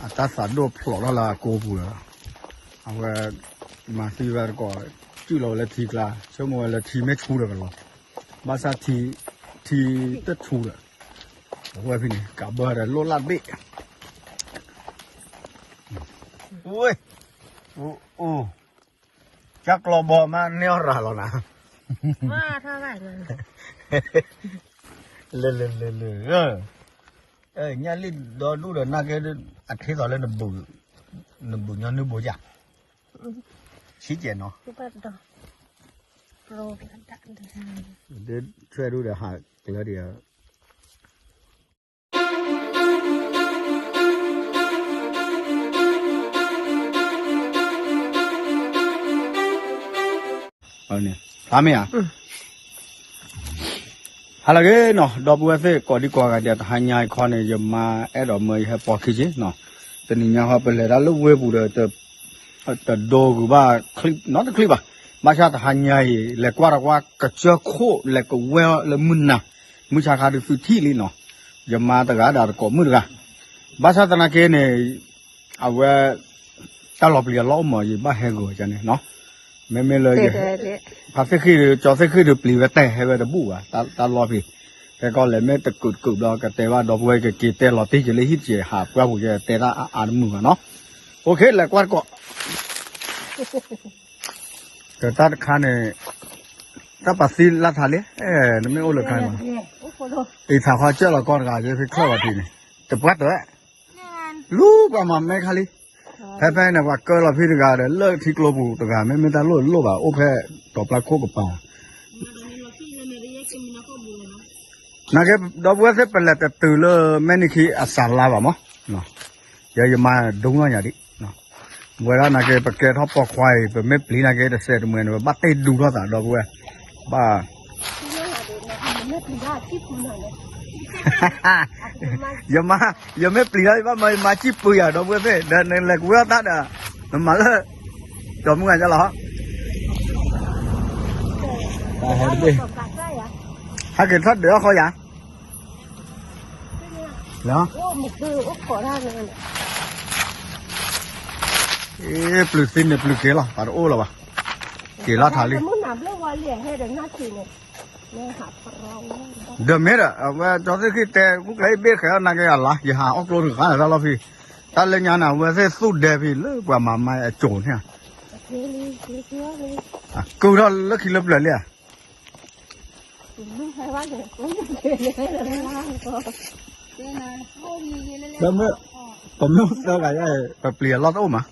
အတၢ်သးဒိၣ်ဖျိးထီၣ်လၢအကိာ်ပူၤဒီး အဝဲ မၤသံဝဲတကိး စုၣ်လီၤဝဲလၢထံကျါ ဆိကမိၣ်ဝဲလၢထံမ့ၢ်ဆူဒီးကလီၤ ဘၣ်ဆၣ်ထံ ထံတဆူဒီး အဝဲဖဲန့ၣ် ကးဘၢဒီးလိၣ်လၢ်တဘ့ၣ် ဝဲ အိၣ် ကၢ်ကျီဘီမးန့ၢ်အီၣ်ရၤလီၤနၤ လၢလၢလၢလၢ ညၣ်လံၣ်ဒီဒူၣ်ဒီးနာ်က့ အထ့သိးလၢ နဘုၣ်ညီနုၢ်ဘိယါ ဆံးကဲးနီၤ ဒ်ထွဲဒူၣ်ဒီးဟးကျၢဒံး ဖျါမ့ၢ်ဧါ ဟါလၢအဂ့ၤနီၤ ဒီပုၢ်ဝဲၢ်သ့ၣ် ကိးဒံကိးဂၤဒဲး တဟါညါအံၤခီန့ၣ် ယမါအဲၣ်ဒိးမၢယဟဲပိာ်ခံက့ၤနီၤ တနံၤညါဃီပလဲၤတၢ်လၢဝ့ၢ်ပူၤဒီး တဒိဂုၤဘၣ်နီတချံဘၣ် ဘၣ်ဆၣ်တဟါညါအံၤ လဲၤကွၢ်တကွၢ် ကစၢၢ်ခိၣ်လဲၤကဝဲၢ်လၢမုၢ်နၤ မုၢ်ဆါခါဒုးသုထံၣ်လံနီၤ ယမါတဂၤဒီးတကိးမုၣ်တဂၤ ဘၣ်ဆၣ်သနာ်က့န့ၣ် အဝဲ တၢ်လီၤပျံၤအလီၢ်အိၣ်မး ယဘၣ်ဟဲဂုၤကန့ၣ်နီၤ မ့မ့ၢ်လၢ ဖါသ့ၣ်ဃံၣ်ဒီး ကၠီသ့ၣ်ဃံၣ်ဒီးပျံၤဝဲတဲဟဲဝဲတဘူၣ်ဘၣ် တၢ်လီၢ်ဖံး ခဲကီးလဲၤမ့ၢ်တကုာ်တကုာ်ဘျီ ကတဲဘၣ်ဒီပုၢ်ဝဲၢ် ကက့ၤတဲလီၤတံၢ်က့ၤလၢဟံၣ်က့ၤ ဟးပှၢ်ပူၤကတဲတၢ်အါအါတမုာ်ဘၣ်နီၤ အိၣ်ခ့ လဲၤကွၢ်တကိး တၢ်တခါန့ၣ် တၢ်ပာ်သံလၢထးလံ နမ့ၢ်အိၣ်လၢခါန့ၣ် အံၤထးခီကၢၢ်လီၤကီၢ်တဂၤ ယဖဲချၢၣ်ဝဲဖံးန့ၣ် တပှၢ်တၢၢ် လူၤပှၤမၤမဲခါလံ ဖဲဖဲန့ၣ် ပှၤကၢလီၤဖံးတဂၤဒီး လၢထံကျိပူၤတဂၤ မ့မ့ၢ်တၢ်လိၣ်လိၣ်ဘၣ် အိၣ်ဖဲတီၤပျၢ်ခိၣ်ကပၤ နာ်က့ ဒီပုၢ်ဝဲၢ်သ့ၣ် ပလဲၤတတုၤလၢမဲၢ်နံၤခံအစးလါဘၣ်မး ယဲယမါဒိၣ်နီၢ်ယၤဒံး ဝဲဒၣ်နာ်က့ ပကဲထီၣ်ပိာ်ခွါအံၤ ပမ့ၢ်ပျံၤနာ်က့ တစဲးတမှဲၤန့ၣ် ပဘၣ်တ့ၢ်ဒူထီၣ်သး ဒီပုၢ်ဝဲၢ် ဘၣ် ယမါ ယမ့ၢ်ပျံၤထီၣ် ယဘၣ်မၤယမါစံၣ်ပၢယၤ ဒီပုၢ်ဝဲၢ်သ့ၣ် ဒီးနလဲၤကဝဲၢ်တၢ်ဒီး နမၤလၢ ကၠီမုၢ်ဂၤလီၤ တၢ်ဟဲတဘ့ၣ် ဟဲက့ၤထီၣ်ဒုးအီၣ်ဃီယၤ လီၤ အ့ ပျုၤသံန့ၣ်ပျုၤက့ၤလီၤ ပှၤတအိၣ်လၢၤဘၣ် က့ၤလီၤထးလံ ဒီးမ့ၢ်ဒီး အဝဲကၠီသ့ၣ်ခံတဲ မုၢ်ကျဲအံၤဘ့ၣ်ဃဲအီၣ်နာ်က့ၤအလါ ယဟးအီၣ်ကျိတဂၤလၢတၢ်လီၢ်ဖံး တၢ်လၢညါန့ၣ် အဝဲသ့ၣ်သူၣ်ဒဲဖံးလၢပှၤမၤမါအစိၤန့ၣ် ကုၢ်ထီၣ်လၢခံလၢပျၢၤလံဧါ ပမ့ၢ်သၢဂၤယါ ပပျံၤအလီၢ်တအိၣ်မး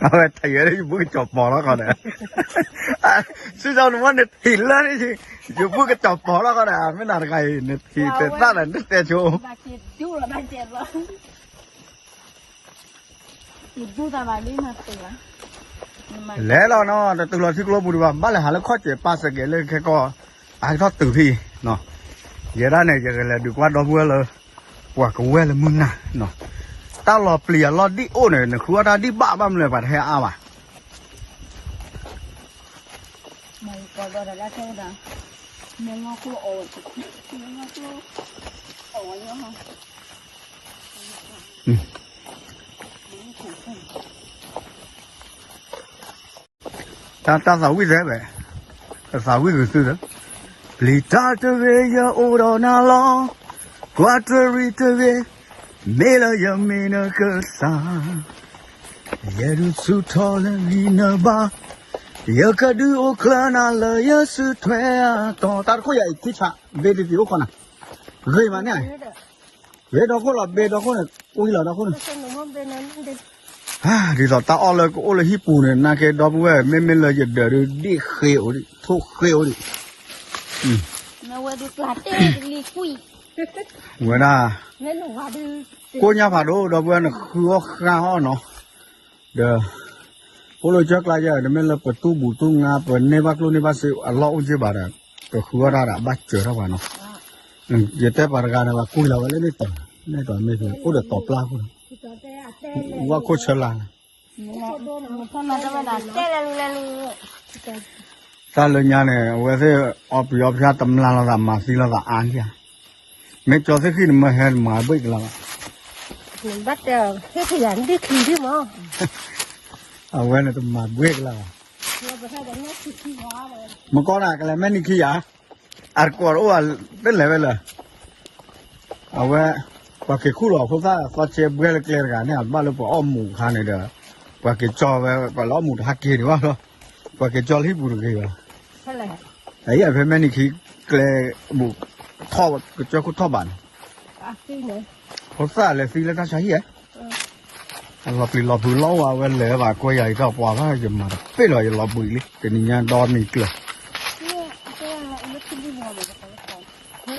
အဝဲထံၣ်ဝဲဒၣ် ယဘုကစီၤပီၤလီၤဃီဒီး စံးစီနဝဲန့ၣ် ထံၣ်လၢ ယဘုကစီၤပီၤလီၤဃီဒီး မ့ၢ်နၤတဂၤအံၤ နထံၣ်တဲသၣ်ဒီး နတဲဆိ လဲၤလီၤနီၤ တတုၤလီၤထံကျိပူၤဒံးဘၣ် ဘၣ်လဲၤဟးလၢခီၣ်စဲးပာ်စဲးကဲးလၢခဲကီၢ် အဟဲထီၣ်တုၤဖံးနီၤ ယဲဒၣ်န့ၣ် ယကလဲၤဒုးကွၢ်ဒီပုၢ်ဝဲၢ်လၢ ပှၤကဝဲၢ်လၢမုၢ်နၤနီၤ တၢ်လီၤပျံၤအလီၢ်ဒ်အိၣ်န့ၣ် နဃုအီၣ်တၢ်ဒ်ဘၣ်ဘၣ်မနုၤလဲၣ် ပှၤတဟဲအါဘၣ် တၢ်သးဝံၣ်သဲဝဲ သးဝံၣ်ဂုာ်သုဒီး ပျံၤတၢ်တဂ့ၤ ယအိၣ်ဒီးနၤလီၤ ကွၢ်တရံးတဂ့ၤ မ့ၢ်လၢယမ့ၢ်နကစၢ် ယဒုးဆူၣ်ထီၣ်လၢဂံၢ်နဘါ ယကဒုးအိၣ်ချၢနၤလၢယစုထွဲအတီၤ တၢ်တခိၣ်ယၤအံၤ ထံဆး ဘ့တံၤအိၣ်ခီနၤ ဂ့ၤမးန့ၣ် ဂ့ၤဒီခိၣ်လီၤ ဘ့ဒီခိၣ်န့ၣ် အိၣ်လီၤဒီခိၣ်န့ၣ် ဒ်သိးတၢ်အီၣ်လၢကအိၣ်လၢဟံၣ်ပူၤန့ၣ် နာ်က့ဒီပုၢ်ဝဲၢ် မ့မ့ၢ်လၢယဒၢးဒုး ဒ့ၣ်ဃ့အိၣ်ဒံး ထိၣ်ဃ့အိၣ်ဒံး ဝဲဒၣ် ကိၣ်ညါဖးဒိၣ် ဒီပုၢ်ဝဲၢ် နဃုအီၣ်ဃါအီၣ်နီၤ ဒီး အိၣ်လၢကၢကျါယဲ တမ့ၢ်လၢပတူၢ်ဘူၣ်တူၢ်ငါ ပန့ၢ်ဘၣ်ကျိၣ်န့ၢ်ဘၣ်စ့ အလီၢ်အိၣ်က့ဘၣ်ဒီး ကဃုအီၣ်တၢ်ဒီး ဘၣ်စၢၤထီၣ်ပှၤနီၤ ယတဲပှၤတဂၤန့ၣ် ပှၤကွံလီၤဝဲလၢန့ၣ်တီၤ န့ၣ်တီၤမ့ၢ်အိၣ်ဒီးတီၤပျၢ်ခိၣ်န့ၣ် ဝၣ်ခိၣ်ဆၢလၢ်န့ၣ် တၢ်လၢညါန့ၣ် အဝဲသ့ၣ်အီပျံၤအီဖျါတမျၢ်လိာ်သး မၤသံလိာ်သးအါန့ၣ်ဧါ မ့ၢ်ကၠီသ့ၣ်ဃံၣ်န့ၣ် မ့ၢ်ဟဲမၤဘှ့ၣ်ကလါဘၣ်, ဘၣ်တဲဟ့ၣ်ဖယၤဒ့ၣ်ခံဒံၣ်မး, အဝဲန့ၣ်တမၤဘှ့ၣ်ကလါဘၣ်, မကီနၤကလဲၤမဲာ်နံၣ်ခံယၤ, အတကိးတအိၣ်ဘၣ်, တလဲၤဝဲလၢ အဝဲ ပှၤက့ၤခူၣ်လီၤဖိသၣ်သီကဲဘှဲလၢကျဲတဂၤန့ၣ် အဘၣ်လၢပှၤအီၣ်မူးအခါန့ၣ်ဒီး ပှၤက့ၤကၠီဝဲ ပှၤလၢအီၣ်မူးတဟးက့ၤဒံးဘၣ်လီၤ, ပှၤက့ၤကၠီလၢဟံၣ်ပူၤတဂ့ၤဘၣ်, အအံၤဖဲမဲာ်နံၣ်ခံကျဲဘူး ကၠီခိၣ်ထီၣ်ဘးန့ၣ်, ဖိသၣ်လဲၤသံလၢတၢ်ဆါဟံၣ်ဧါ, အလီၤပျံၤလီၤဖုးလီၤဝဲ အဝဲလဲၤဘၣ်ကွဲယၤအံၤထီၣ်ပှၤဘၣ် ယမၤတပ့ၢ်လီၤ ယလီၤဘှံးလံ တနံၤညါဒီမံၤကျၢၤ ထံယ့ၢ်လီၤ, ပှၤလၢခးတ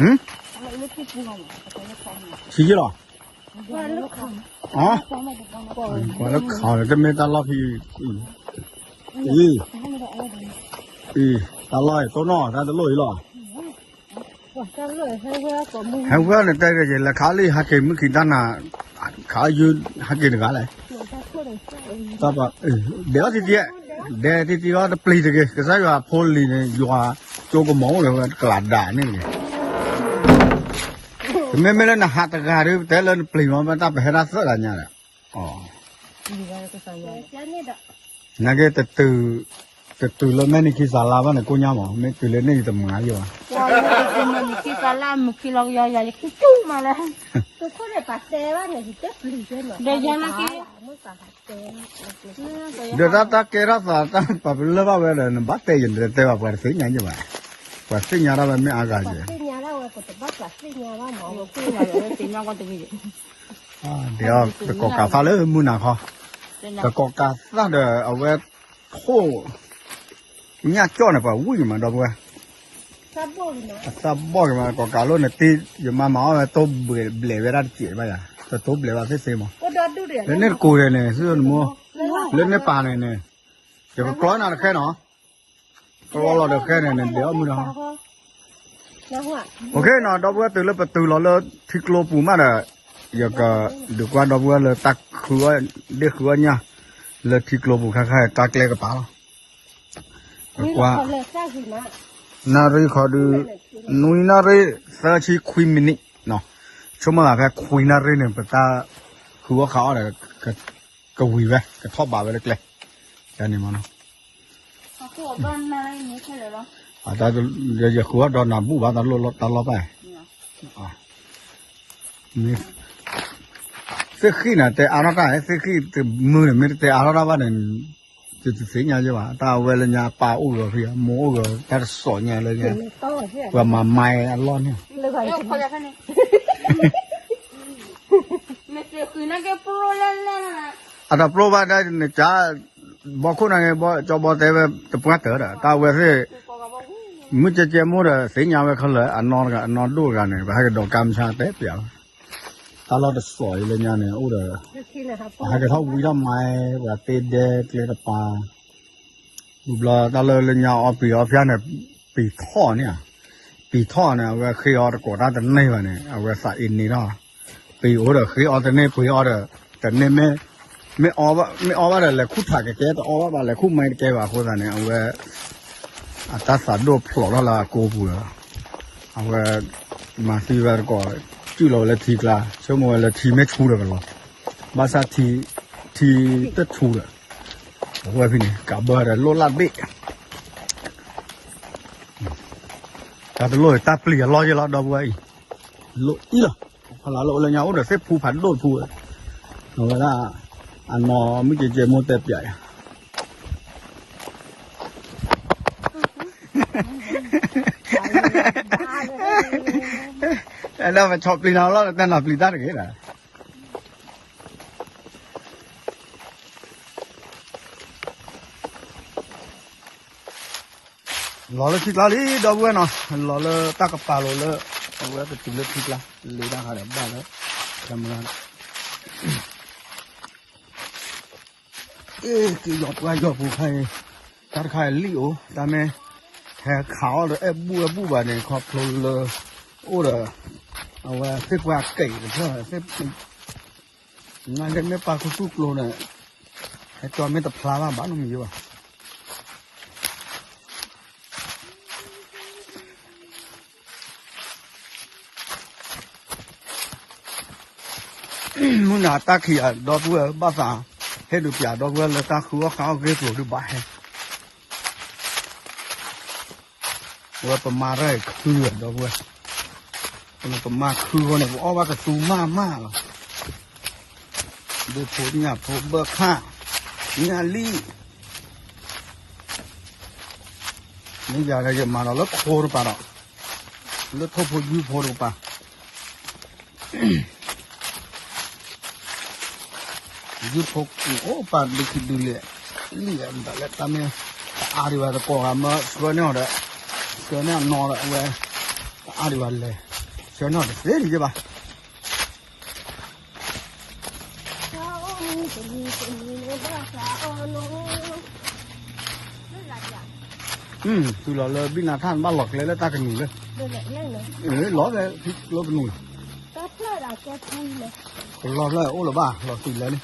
မ့ၢ်တၢ်လီၢ်ဖံ, အံၤ, အံၤ, တၢ်လီၢ်အံၤတိၢ်နီၣ် တၢ်တလိၣ်အံၤလီၤ, ဟဲဝဲန့ၣ်တဲက့ၤ လဲၤခးလံ ဟးက့ၤမုၢ်ခံတၢ်နၤ, ခးယုဟးက့ၤတဂၤလဲၣ်, ဒဲးအီၣ်တံတံ, ဒဲးတံတံအီၣ်တပျံၤတဂ့ၤ ကစၢ်ယွၤဖိလံၤန့ၣ် ယွၤကၠိကမီၤအိၣ်လၢဝဲတကလးဒၣ်န့ၣ်တဂ့ၤ, တမ့မ့ၢ်လၢနဟးတဂၤဒီး ပတဲလၢနပျံၤမီၤ ပတၢ်ပဟဲဒၣ်သၢဂၤညါဒီး, နာ်က့ တတုၤလၢမဲာ်နံၣ်ခံစးလါဘၣ်န့ၣ် ကိညါမး မ့ၢ်တုၤလၢန့ၣ်ယတမၤယဘၣ်, ဒီးတၢ်တၢ်ကဲထီၣ်သးတၢ်ပာ်ပလၢဘၣ်ဝဲဒီး နဘၣ်တဲယၤ နတဲတဲဘၣ် ပှၤတသ့ၣ်ညါယဘၣ်, ပှၤသ့ၣ်ညါတၢ်ဝဲမ့ၢ်အါဂၤက့ၤ, ဒ်အီၤတကိးကးသၣ်လၢမုၢ်နၤခီ, တကိးကးသၣ်ဒီးအဝဲ ထိၣ် ညၣ်ကၠီၣ်န့ၣ် ပှၤဝံၣ်က့ၤမး ဒီပုၢ်ဝဲၢ်, အသၣ်ဘီၣ်က့ၤမး ကိးကးလိၣ်န့ၣ်တ့ ယမါမၤအီၣ်ဝဲတိၢ်ဘျဲးဝဲဒၣ်တစဲးဘၣ်ယၤ တတိၢ်ဘျဲးဘၣ်သ့ၣ်သ့ၣ်မး, လၢန့ၣ်တကိးဒဲးန့ၣ် သုနမိၢ်, လၢန့ၣ်ပာ်န့ၣ်န့ၣ်, ယကကျီနၤတဃဲနီၤ, ကလီလီၤတဃဲန့ၣ်န့ၣ် ဒဲးအီၣ်မုၢ်ဒီး OK နီၤ ဒီပုၢ်ဝဲၢ်တုၤလၢပတုၤလီၤလၢထံကျိပူၤမးဒီး ယကဒုးကွၢ်ဒီပုၢ်ဝဲၢ်လၢတၢ်ခုအီၣ် ဒ့ၣ်ဃုအီၣ်ညၣ် လၢထံကျိပူၤခါခါတၢ်ကျဲကပၤလီၤ. ကွၢ် နၣ်ရံၣ်ခီဒုး နွံနၣ်ရံၣ် သၢဆံခွံ minute နီၤ, ဆိကမိၣ်သးဖဲခွံနၣ်ရံၣ်န့ၣ် ပတၢ်ဃုအီၣ်ဃုအီၣ်ဒီး ကဝံၤဝဲ ကထီၣ်ဘးဝဲလၢကျဲ န့ၣ်မးနီၤ. ယဃုအီၣ်ဒီးနၤဘူၣ်ဘၣ် တၢ်လီၢ်တၢ်လီၢ်ဘၣ်, သ့ၣ်ဃံၣ်န့ၣ် တဲအါထီၣ်တၢ် သ့ၣ်ဃံၣ်တမုၢ်န့ၣ် မ့ၢ်တတဲအါထီၣ်တၢ်ဘၣ်န့ၣ် ယတသ့ၣ်ညါယဲဘၣ်, တၢ်အဝဲလၢညါ ပၢ်အိၣ်ဂီၤဖံး မိၢ်အိၣ်ဂီၤ တၢ်တစိာ်ညါလၢညါ ပှၤမၤမါအလီၢ်န့ၣ် အတပျိဘၣ်ဒၣ်နက ဘီခိၣ်န့ၣ် ကၠီဘီတဲဝဲ တပှၢ်တၢၢ်ဒီး တၢ်ဝဲသ့ၣ် မုၢ်ကဲကဲမိၢ်ဒီး သ့ၣ်ညါဝဲခဲလၢာ် အနီတဂၤ အနီဒိၣ်တဂၤန့ၣ် ပဟဲကဒီးကါမဆါတဲပျးဝဲ တၢ်လီၢ်တစိာ်အံၤလၢညါန့ၣ် အိၣ်ဒီး ပဟဲကထီၣ်ဝံထီၣ်မါ ပှၤတ့ဒဲကျဲတပၤ ဘျီတၢ်လၢလၢညါအီပံၤအီဖၠါန့ၣ် ပံၤထီၣ်န့ၣ်ဧါ, ပံၤထီၣ်န့ၣ် အဝဲဃ့အီတကိးတၢ်တန့ၢ်ဘၣ်န့ၣ် အဝဲသးအ့န့ၢ်ထီၣ်, ပံၤအိၣ်ဒီးဃ့အီတန့ၢ် ပှ့ၤအီဒီး တန့ၢ် မ့ၢ်အီဘၣ်ဒီးလဲၤခူၣ်ထးကကဲ တအီဘၣ်ဘၣ်လဲၤခူၣ်မါတကဲဘၣ်အဃိသတးန့ၣ် အဝဲ အတၢ်သးဒိၣ်ဖျိးထီၣ်လၢအကိပူၤဒီး အဝဲ မၤသံဝဲတကိး စုၣ်လီၤဝဲလၢထံကျါ ဆိကမိၣ်ဝဲလၢထံမ့ၢ်ဆူဒီးကလီၤ, ဘၣ်ဆၣ်ထံ ထံတဆူဒီး အဝဲဖဲန့ၣ် ကးဘၢဒီးလိၣ်လၢဘ့ၣ် တၢ်တလိၣ်တၢ်ပျံၤအလီၢ်ယဲလီၤ ဒီပုၢ်ဝဲၢ်အံၤ လိၣ်အံၤလီၤ, ဖလၢလၢအိၣ်လၢညါအိၣ်ဒီးသ့ၣ်ဖူဖးဒိၣ်တဖူဝဲ, အဝဲဒၣ် အနီၢ်မုၢ်ကဲကဲမိၢ်တဲပျးယၤ အဲဒၣ်ပဆီပျံၤနၤလီၤ တၢ်နီၤပျံၤတၢ်တဂ့ၤဒီး လီၤလၢထံကျါလံ ဒီပုၢ်ဝဲၢ်နီၤ, လီၤလၢတၢ်ကပၤလိၤလၢ အဝဲကတုၤလၢထံကျါ လ့တၢ်ခါဒီးဘၣ်လၢ camera အ့ၣ် က့ၤယီၤပှၢ်ယီၤပူၤခါအံၤ တၢ်တခါအံၤလံၣ်အိၣ် တၢ်မ့ၢ် ဟဲခးအီၣ်ဒီးအဲၣ်ဘူၣ်အဲၣ်ဘူၣ်ဘၣ်န့ၣ် ခီဖျိလၢ အိၣ်ဒီး အဝဲသ့ၣ်ပှၢ်ကဲးတဖျၢၣ် သ့ၣ်မ့ၢ်ပာ်ခူသူၣ်ကျိန့ၣ် ဟဲကၠီမ့ၢ်တဖျါဘၣ်ဘၣ်နီတမံၤဘၣ် မုၢ်နၤတၢ်ခံးဧါ ဒီပုၢ်ဝဲၢ်ဘၣ်သး ဟ့ၣ်ဒုးပၠးဒီပုၢ်ဝဲၢ်လၢတၢ်ဃုအီၣ်ဃါအီၣ်ဂ့ၢ်ကျိၤဒုးဘၣ်ဟဲ ဝဲပမါတၢ်အံၤခုဒီပုၢ်ဝဲၢ်, ပမါခုဃီန့ၣ် ပအီၣ်ဘၣ်ကသူမၢ်မၢ်လီၤ, ဒုးဖိညၣ်ဖိဘၢၣ်ခၣ်, ညၣ်လံၣ်, မ့ၢ်ယၤဒီးယမၤဒီးလၢခိတကပၤဒီး, လၢထိၣ်ဖိယုၢ်ဖိတကပၤ ယုၢ်ဖိအိၣ်ပာ်ဒုးခံဒုးလဲၣ်, လံၣ်မတၤလဲၣ် တၢ်မ့ၢ် တအါဒံးဘၣ်တကိးဂၤမၢဆှၢန့ၢ်အီၤဒီး, ဆှၢန့ၢ်အနီၤဒီးအဝဲ, တအါဒံးဘၣ်လဲၤ, ဆှၢန့ၢ်အီၤတသ့ဒံးယဘၣ်. တုၤလီၤလၢဘံၣ်နါထၣ်နဘၣ်လီၤကျဲလၢတၢ်ကနူၤလၢ, လီၤလၢထံကျိကနူၤ, ကလီၤဖျၢၣ်အိၣ်လၢၤဘၣ် လီၤတုၤလဲၣ်န့ၣ်,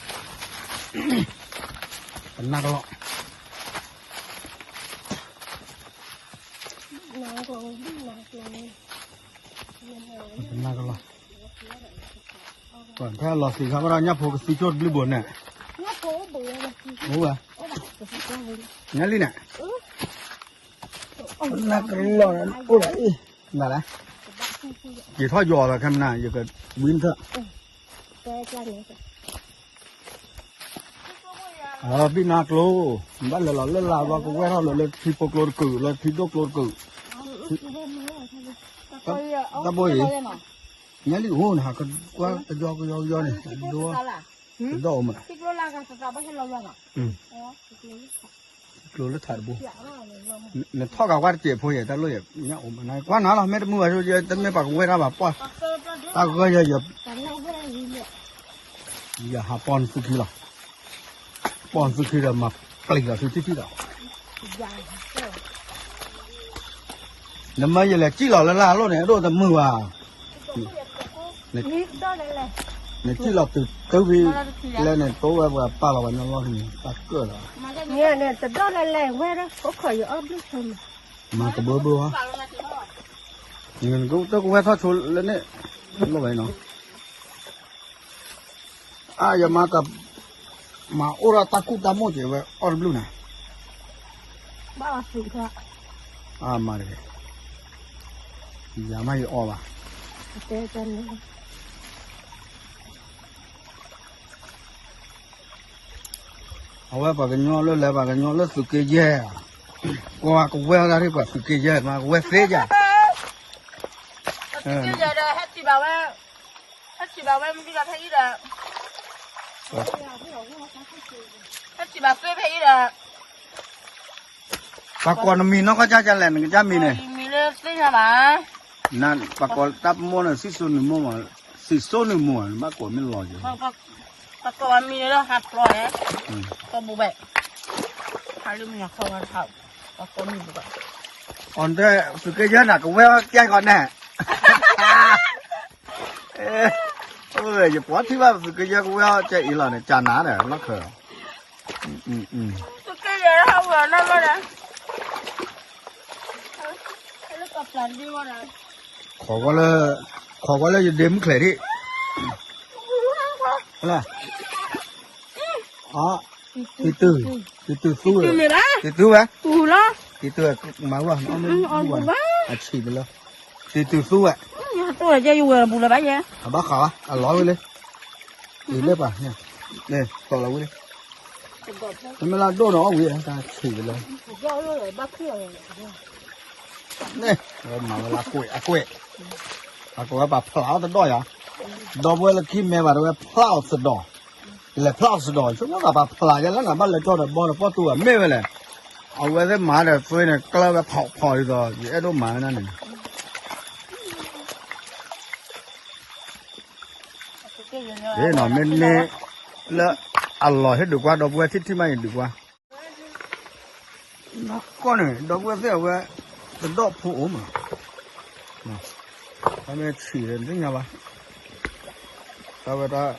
ပနၢ်ကလီၤ, ပနၢ်ကလီၤ, ဖဲလီၤသံခါဘၣ်ဒီးညၣ်ဖိကသံကၠိၣ်တဘျုးဘိန့ၣ်, အိၣ်ဝဲ, ညၣ်လံၣ်န့ၣ်, ပနၢ်ကလီၤအိၣ်လၢအံၤ, နလဲၣ်, ယထီၣ်ယီၤလီၤခဲမနၤ ယကဝံနထၢၣ် ဘံၣ်နါကျိ, ဘၣ်လဲၤလီၤလၢလာ်ဘျီကဝဲၢ်ထီၣ်လၢလၢထံဖိကျိတကုာ် လၢထံဒိၣ်ကျိတကုာ်, တၢ်ဘိအံၤ, ညၣ်လံၣ်အိၣ်နၤ ကွၢ်ကယီကယီကယီန့ၣ်, ဒိၣ်, တဒိၣ်အိၣ်မး, ကျိလၢထးတဘိ, နထီၣ်ကးကွၢ်တစဲးဖိယဲၢ် တၢ်လိၣ်ယဲၢ် ညၣ်အိၣ်မး နကွၢ်နၤလီၤ မ့ၢ်တမုာ်ဘၣ်ဆိ ယတမ့ၢ်ပှၤကဝဲၢ်တၢ်ဘၣ် ပှၢ်, တၢ်ဂၢၢ်ယဲၢ်ယဲၢ် ယဟးပီနသုခံလီၤ, ပီနသုခံဒီးမၤပျံၤလီၤသုထံၣ်ထံၣ်ဒီး, နမ့ၢ်ယလဲၤစံၣ်လီၤလၢလၢ်လိၣ်န့ၣ် အဒိၣ်တမုာ်ဘၣ်, နစံၣ်လီၤတုၤတုၤဖဲလဲၣ်န့ၣ် တိဝဲပှၤပာ်လီၤပှၤညီလီၢ်န့ၣ် တၢ်ကၢၣ်လီၤ, တဒိၣ်လဲၤလဲၤဝဲဒၣ် အိၣ်ခိးယအီၣ်ဘျုးဖဲန့ၣ်, မၤကဘၢဘၢဝဲ, တကဝဲၢ်ထီၣ်ဆိလၢန့ၣ်, လိၣ်ဘၣ်နီၤ အါ ယမၤက, မၤအိၣ်ဒီးတၢ်ကူၣ်တၢ်မိၣ်က့ၤဝဲအီၣ်တဘျုးန့ၣ်, ဘၣ်အီၤသုးထီၣ်, အါမၤတဂ့ၤ, ယၤမ့ၢ်ယအီၣ်ဘၣ်, တဲတၢ်န့ၣ် အဝဲပှၤကညီလၢလဲၤ ပှၤကညီလၢသုးက့ယဲၢ်, ကွၢ်ကဝဲၢ်တၢ်ရ့ၣ်ပှၤသုးက့ယဲၢ် မၤကဝဲၢ်သ့ယၤ, သုးက့ယဲၢ်ဒီး ဟဲထံၣ်ဘၣ်ဝဲ, ဟဲထံၣ်ဘၣ်ဝဲ မ့ၢ်ဒၣ်ဖဲအံၤဒီး, ဟဲထံၣ်ဘၣ်သ့ဖဲအံၤဒီး, ပှၤကိးနမံၤနီၢ်ကီၢ်ကၢ်လဲၣ် နကစၢ်မံၤန့ၣ်, မံၤလၢသ့ၣ်ညါဘၣ်, ပှၤကိးတၢ်ပမိၢ်န့ၣ် စံၣ်စိနုၤမိၢ်မး, စံၣ်စိနုၤမိၢ် နဘၣ်ကိးမ့ၢ်လီၤက့ၤ, ပှၤကိးအမံၤန့ၣ်လၢဟးဖျိးန့ၣ်, ကိးဘူးဘဲ, ဟးလၢမုၢ်နၤခီဝဲတဟး, ပှၤကိးမံၤဘူးဘဲ, အီၤတဲ သုးက့ယဲၢ်နၤ ကဝဲၢ်ကဲကီးနဲၣ် ယပှၤထံၣ်ဘၣ်သုးက့ယဲၢ်ကဝဲၢ်ကဲအံၤလီၤန့ၣ် ကနၤဒီးလီၢ်ခၢၣ်, သုးက့ယဲၢ်ဟးဝဲနီၢ်နီၢ်ဒီး, ခိးကွၢ်လၢ, ခိးကွၢ်လၢယဒ့မုၣ်ချဲးဒံး, လၢ, တံတုၤ, တံတုၤသူဝဲ, တံတုၤဝဲ, တံတုၤမၤဝဲ, အဆံးတလၢ, တံတုၤသူဝဲ, အဘၣ်ဃးဘၣ် အလီၤဝဲလၢ, အံၤလၢပှၤ, တီၢ်လီၤဝဲလၢ, တမ့ၢ်လၢဒိၣ်ဒီးအီၣ်ဝံၤ တၢ်ဆံးတလၢ, န့ၣ်, မၤဝဲလၢအကွဲးအကွဲး, အကွဲးဝဲပှၤဖျးအီၣ်တဒီးယၤ, ဒီပုၢ်ဝဲၢ်လၢခံမဲဘၣ်တဝဲဖျးအီၣ်သဒီး, လဲၤဖျးအီၣ်သဒီး ဆိကမိၣ်သးပှၤဖျးယဲလၢနၤ ဘၣ်လဲၤကၠီၣ်ဒီးဘီဒီးပီၣ်တူၢ်ဘၣ်မ့ၢ်ဝဲလဲၣ်, အဝဲသ့ၣ်မၤဒီးသွ့န့ၣ် ကျၢၢ်ဝဲဖီၣ်ဖီၣ်ဒ်သိး ယအဲၣ်ဒိၣ်မၤဝဲဒၣ်န့ၣ် နီၤ မ့ၢ်န့ၢ်လၢအလီၢ်ဟ့ၣ်ဒုးကွၢ် ဒီပုၢ်ဝဲၢ်ထံၣ်ထံၣ်မး ယဒုးကွၢ် ကီၢ်န့ၣ် ဒီပုၢ်ဝဲၢ်သ့ၣ်အဝဲ တဒီၣ်ဖိအိၣ်မး တၢ်မ့ၢ်ဆံးဒီး နသ့ၣ်ညါဘၣ် တၢ်ဝဲဒၣ်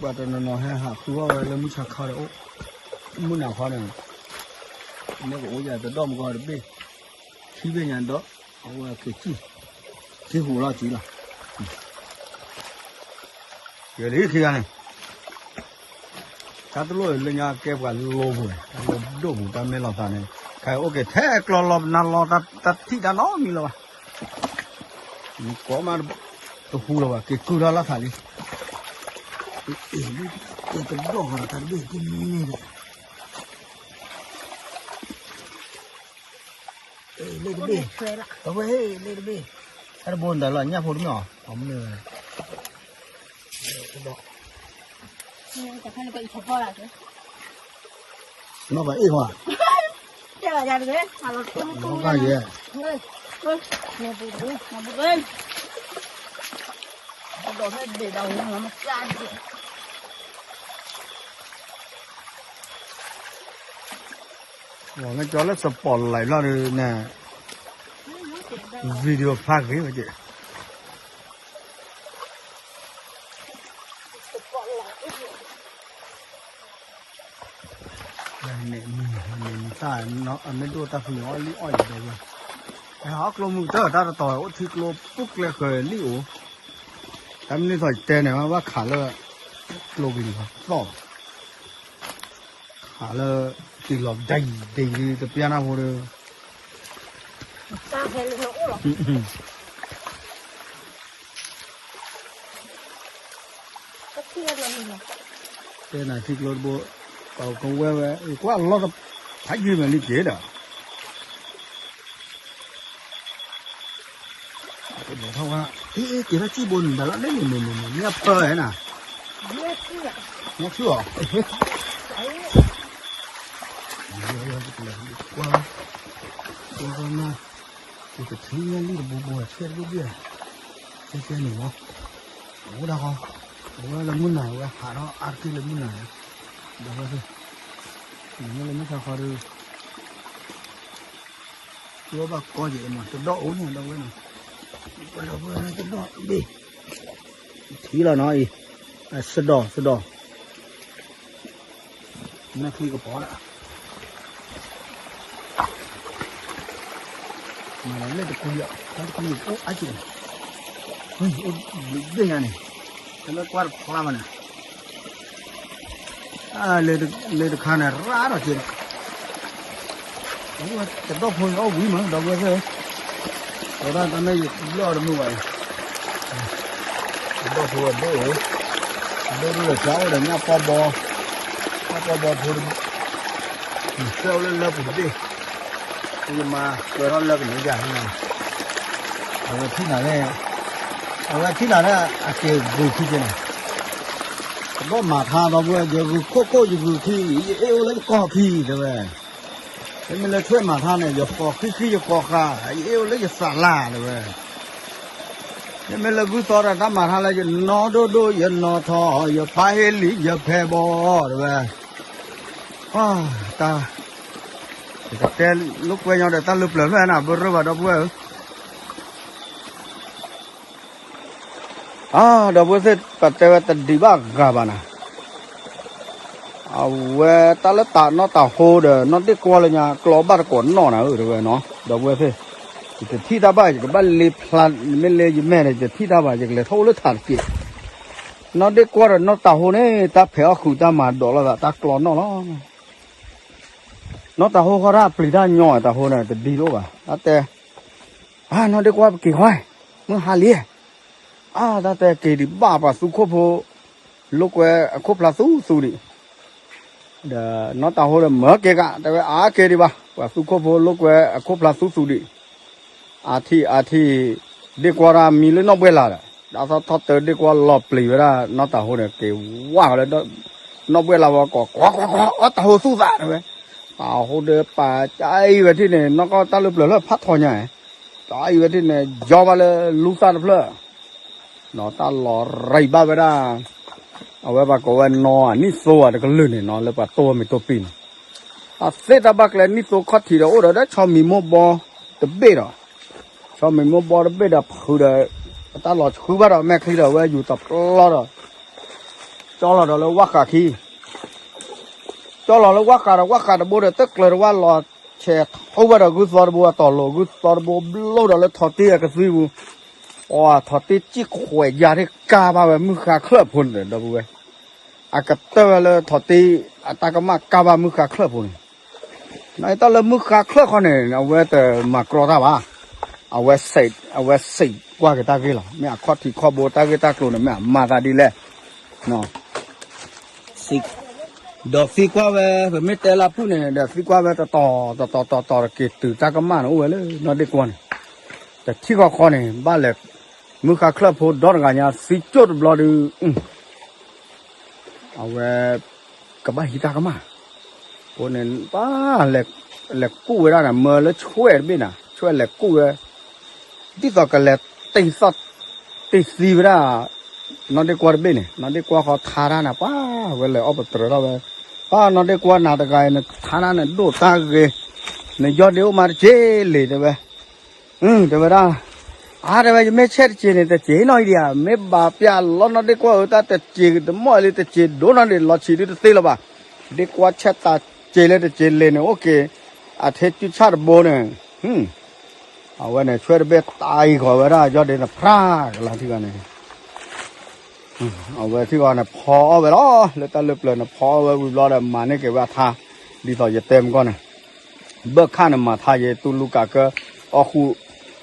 ပှၤတနီၤနီၤဟဲဟးဃုအီၣ်ဝဲလၢမုၢ်ဆါခါဒီးအိၣ် မုၢ်နၤခီန့ၣ် မ့ၢ်ကအိၣ်ယၤတဒီၣ်မကီတဘ့ၣ် ခံဘ့ၣ်ညါဒီး အဝဲက့ၤစံၣ် က့ၤဟူးလီၤကံလီၤ ကဲလံခံဂၤန့ၣ်, တၢ်တလိၣ်လၢညါကဲပှၤလိပူၤ, တၢ်လိၣ်ဒိၣ်ပူၤ တၢ်မ့ၢ်လီၤသးန့ၣ်, ခဲအံၤအိၣ်က့ၤထဲကျီလီၤနၤလီၤ တၢ်ထံၣ်တၢ်နီတမံၤလီၤဘၣ်, နကိးမးတဟူလီၤဘၣ် က့ၤကုၢ်ထီၣ်လၢသးလံ, အ့ၣ် ကဲကဒီၣ်ဃီဒီးတၢ်ဒ့ၣ်ကမံန့ၣ်ဒီး လ့ၣ်တဘ့ၣ်, အဝဲဟ့ၣ်လ့ၣ်တဘ့ၣ်, တၢ်တဘိနတၢ်လီၤညၣ်ဖိတမ့ၢ်အီၤ, အမ့ၢ်ဝဲ, နီၢ်ဘၣ်အ့ၣ်ဃီ, နီၢ်ဘၣ်ယဲ, မ့ၢ်ကၠီလၢ spotlight လီၤဒုးန့ၣ်, video ဖးဂ့ၤဝဲက့ၤ, န့ၣ်မုၢ်န့ၣ်မုၢ်သၣ်, အမ့ၢ်ဒိၣ်တၢ်ဖုညါအီၣ်လံအီၣ်ယၤဒီးဝဲ, ဟဲဟးအီၣ်ကျိမုၢ်ကတၢၢ်တၢ်တတီၤ အိၣ်ထံကျိပူၤကျဲဃၢၤလံအိၣ်, တၢ်မ့ၢ်လံသီၣ်ယတဲန့ၣ် ဘၣ်ခးလၢ ကျိကလံၤသီၣ်ဘၣ် ခးလၢ တံၢ်လီၤဒံဒံတပျၢ်နၢ်ဖိဒီး, တဲနၤထံကျိတဘိ, ပကဝဲဝဲ ကွၢ်လီၤတဖးယံၤမဲာ်လံက့ၤဒီး ထီၣ်ဝဲ, အ့ က့ၤထီၣ်စံၣ်ဘိန့ၣ် ဒၣ်လီၤန့ၣ်န့ၣ်န့ၣ်န့ၣ် မ့ၢ်အဖၢဝဲနၤ, မ့ၢ်ဆူၣ်အီၤ, ကွၢ်, ကွၢ်, ကထံၣ်ညါလံတဘိဘိ ဆဲးတဘ့ၣ်ဘ့ၣ်, ဆဲးဆဲးန့ၣ်မး, အဝဲဒၣ်ဃီ, အဝဲလၢမုၢ်နၤ အဝဲဟးထီၣ်အါတက့ၢ်လၢမုၢ်နၤ, ဒီးဝဲသ့ၣ်, မ့ၢ်လၢမုၢ်ဆါခီဒီး ကဘၣ်ကီက့ၤမး တဒီၣ်အိၣ်န့ၣ် ဒီပုၢ်ဝဲၢ်နီၤ, ဒီပုၢ်ဝဲၢ်တဒီၣ်ဘ့ၣ်, ထံလီၤနီၤအံၤ, စဒီၣ်စဒီၣ်, မဲာ်ချံကပီၤဒၣ်, မၤလီၤလၢတကွံလီၤ တၢ်တကွံအိၣ်အါက့ၤ, အိၣ်ဘျုးဘ့ၣ်ညါန့ၣ်, တမ့ၢ်ကွၢ်တဖျါဘၣ်န့ၣ် လၢတခါန့ၣ် ရၣ်ဒီးက့ၤဒီး, တဒီၣ်ဖိအီၣ်ဝံၤမး ဒီပုၢ်ဝဲၢ်သ့ၣ်ဧၢ, ဝဲဒၣ်တၢ်မ့ၢ်ယဘျီၣ်တမုာ်ဘၣ်အံၤ, တဒီၣ်ဖိအဒိၣ်ဧၢ, အဒိၣ်ဒိၣ်ဒီး ကအိၣ်ဒီးညၣ်ပီဘီ, ညၣ်ပီဘီဖိတဘိ, နဆှၢအိၣ်လၢလၢပူၤတဘ့ၣ်, ယမၤပၢၤထီၣ်လၢကန့ၣ်ယၤန့ၣ်, အဝဲထံၣ်နၤလၢ, အဝဲထံၣ်နၤလၢအက့ၤဂုာ်ခံက့ၤန့ၣ်, တဘီၣ်မၤထါ ဒီပုၢ်ဝဲၢ် ယဂုာ်ခိၣ်ခိၣ်ယဂုာ်ခံ, ယအ့ၣ်အိၣ်လၢယကီၢ်ခံ တဲဝဲ, မ့မ့ၢ်လၢထွဲမၤထါန့ၣ် ယဃီၤဃံဃံယဃီၤဃာ် ယအ့ၣ်အိၣ်လၢယသးလၢ် တဲဝဲ, မ့မ့ၢ်လၢဂုၢ်သီဒီးတၢ်မၤထါလၢယနီၢ်ဒိၣ်ဒိၣ်ယနီၢ်ထီ ယပၢ်ဟ့ၣ်လံယဖဲဘီ တဲဝဲ, တၢ်, ယကတဲလိာ်ကွဲညီဒီးတၢ်လၢပျၢၤဖျၢၣ်နၤ ဘၢရၢဘၣ် ဒီပုၢ်ဝဲၢ်ဧၢ, အါ ဒီပုၢ်ဝဲၢ်သ့ၣ် ပတဲဝဲတဒံးဘၣ်ဂၤဘၣ်နၤ, အဝဲတၢ်လၢတၢ်နီၢ်တၢ်ဟိဒီး နီၢ်ဒ့ၣ်ကွီၢ်လၢညါ ကျီဘၣ်တကိးနီၢ်နၤဧၢ တဲဝဲနီၤ ဒီပုၢ်ဝဲၢ်သ့ၣ်, ယတထံၣ်တၢ်ဘၣ် ယကဘၣ်လ့ဖျါ မ့ၢ်လ့ယမဲာ်ဒီး ယတထံၣ်တၢ်ဘၣ် ယကလဲၤထီၣ်အိၣ်လၢထးတက့ၢ်, နီၢ်ဒ့ၣ်ကွီၢ်ဒီးနီၢ်တၢ်ဟိန့ၣ် တၢ်ဖဲးအီၣ်ဃုာ်တၢ်မၤဒိးလိာ်သး တၢ်ကျီနီၢ်လီၤ. နီၢ်တၢ်ဟိဃီတၢ်ပျံၤတၢ်ညီ တၢ်ဟိန့ၣ် တဒံတအိၣ်ဘၣ် တၢ်တဲ, အါ နီၢ်ဒ့ၣ်ကွီၢ်ပက့ၤဃီ, မုၢ်ဟါလံ, အါ တၢ်တဲက့ၤဒံးဘၣ် ပှၤသူခိၣ်ဖိ လိာ်ကွဲအခိၣ်ဖျါသူသူဒံး, ဒီးနီၢ်တၢ်ဟိဒီးမၢက့ၤကး တဲဝဲအါက့ၤဒံးဘၣ် ပှၤသူခိၣ်ဖိလိာ်ကွဲအခိၣ်ဖျါသူသူဒံး, အါထံၣ်အါထံၣ်, ဒ့ၣ်ကွီၢ်တၢ်မံလၢနီၢ်ဘှဲၣ်လးဒီး တၢ်သီၣ်ထီၣ်တၢၢ်ဒ့ၣ်ကွီၢ်လီၤပျံၤဝဲဒၣ် နီၢ်တၢ်ဟိန့ၣ် က့ၤဝါဃီလၢ နီၢ်ဘှဲၣ်လးဝဲကိး ကွၢ်ကွၢ်ကွၢ် အီၣ်တၢ်ဟိသူၣ်သး တဲဝဲ, တၢ်ဟိဒီးပာ်ကအံၤဝဲထံၣ်န့ၣ် နီၢ်ကီၢ်တၢ်လၢပျၢၤလၢဖးထီညါ, တၢ်အံၤဝဲထံၣ်န့ၣ် ယီဘၣ်လၢလူသၣ်တဖျၢၣ် ဒီးတၢ်လီၤရံးဘၣ်ဝဲဒၣ်, အဝဲပှၤကိးဝဲနီၢ်ဧါ နံၣ်သိဧါ တကလုာ်န့ၣ်နီၤ လၢပှၤတိၢ်ဝဲမ့ၢ်တိၢ်ပံၤန့ၣ်, တၢ်သ့တၢ်ဘၣ်ကျဲ နံၣ်သိခီၣ်ထံးဒီးအိၣ်ဒီး ဆီမံၤမိၢ်ဘီတဘ့ၣ်ဒီး, ဆီမံၤမိၢ်ဘီတဘ့ၣ်ဒီးဖုးဒီး, ပတၢ်လီၤဆှုဘၣ်ဒီးမဲာ်ချံဒီး အဝဲယူၤတပျီဒီး, ကၠီလီၤဒီးလၢဝၣ်ဃးခံ ကၠီလီၤလၢဝၣ်ဃးဒီး ဝၣ်ဃးတဘိဒီး တကျၢၤတဝၣ်လီၤဆဲးထီၣ်ဘၣ်ဒီး ဂုၢ်သီတဘိအတီၤလိၤ ဂုၢ်သီတဘိဘျိဒီးလၢထီၣ်တ့ၢ်အကသွံပူၤ, အီ ထိၣ်တ့ၢ်စံၣ်ခွဲးယါထံၣ်ကါဘၣ်ဝဲမုၢ်ဃါချၢၣ်ဖိန့ၣ်ဒီး ဒီပုၢ်ဝဲၢ်, အကတၢၢ်ဝဲလၢထိၣ်တ့ၢ်အတၢ်ကမၣ်ကါဘၣ်မုၢ်ဃါချၢၣ်ဖိန့ၣ်, နတၢ်လၢမုၢ်ဃါချၢၣ်ခီန့ၣ် အဝဲတမၤကြီတၢ်ဘၣ်, အဝဲစံးကွၢ်က့ၤတၢ်ဂ့ၢ်လီၤ. မ့ၢ်အခီၣ်ထံးခီၣ်ဘိတၢ်ဂ့ၢ်တၢ်ကျိၤန့ၣ် မ့ၢ်အမၤသးဒ်လဲၣ် ဒီးသံကွၢ်ဝဲ ပမ့ၢ်တဲလၢဖုၣ်န့ၣ် ဒီးသံကွၢ်ဝဲတတီၤတတီၤတတီၤတက့ၤတုၤတၢ်ကမၣ်န့ၣ် အိၣ်ဝဲလၢနီၢ်ဒ့ကွီၢ်န့ၣ်, တထံၣ်ဃီဃီန့ၣ် ဘၣ်လဲၤ မုၢ်ဃါချၢၣ်ဖိဒီတဂၤညါသံကၠိၣ်တဘျီဒုး အဝဲ ကဘၣ်ဟံးတၢ်ကမၣ်, အဃိန့ၣ် ပၢ် လဲၤကူၣ်ဝဲဒၣ်န့ၣ် မၢလၢဆွဲၣ်တဘ့ၣ်န့ၣ် ဆွဲၣ်လဲၤကူၣ်ဝဲ ဒ်သိးကလဲၤတ့ၢ်သီၣ်တ့ၢ်သံဝဲဒၣ် နီၢ်ဒ့ကွီၢ်တဘ့ၣ်န့ၣ် နီၢ်ဒ့ကွီၢ်ဃီထါတၢ်န့ၣ် ပၢ်ဝဲလဲၤအီၣ်ပတြၢၤထီၣ်ဝဲ, ပၢ်နီၢ်ဒ့ကွီၢ်နၤတဂၤအံၤ နထါတၢ်န့ၣ်ဒိၣ်တၢ်ဂ့ၤ, နယီၢ်ဒ့အိၣ်မးတက့ၢ်လံ တဲဝဲ, တဲဝဲဒၣ်, အါ တဲဝဲ ယမ့ၢ်ဆဲးတစ့ၤန့ၣ် တစ့ၤနီၢ်အံၤဒံးဧါ, မ့ၢ်ဘၣ်ပျၢ်လီၤနီၢ်ဒ့ကွီၢ်ဧၢ တၢ်တစ့ၤတမီၢ်လံ တစ့ၤဒိၣ်နီၢ်ဒ့ၣ် လီၤဆံးဒုတသ့လၢၤဘၣ်, ဒ့ကွီၢ်ဆဲးတၢ်စ့ၤလၢတစ့ၤလံန့ၣ် အိၣ်က့ၤ အထဲကုဆၣ်တဘိန့ၣ် အဝဲန့ၣ် ဆွဲၣ်တဘ့ၣ်တၢ်အံၤဃီၤဝဲဒၣ် ယီၢ်ဒ့န့ၣ် ဖြါကလါထံဂီၤန့ၣ် အဝဲထံဂီၤန့ၣ် ဖီအီၣ်ဝဲလီၤ လၢတၢ်လၢပျၢၤန့ၣ် ဖီအီၣ်ဝဲဝံၤဘျီဒီး မၤန့ၢ်က့ၤဝဲအထါ, ဒ်သိးယတဲမကီၢ်န့ၣ် ဘၢၣ်ခၣ်န့ၣ်မၤထါယဲ တူၢ်လူၤကးကၢ အီၣ်ဃူး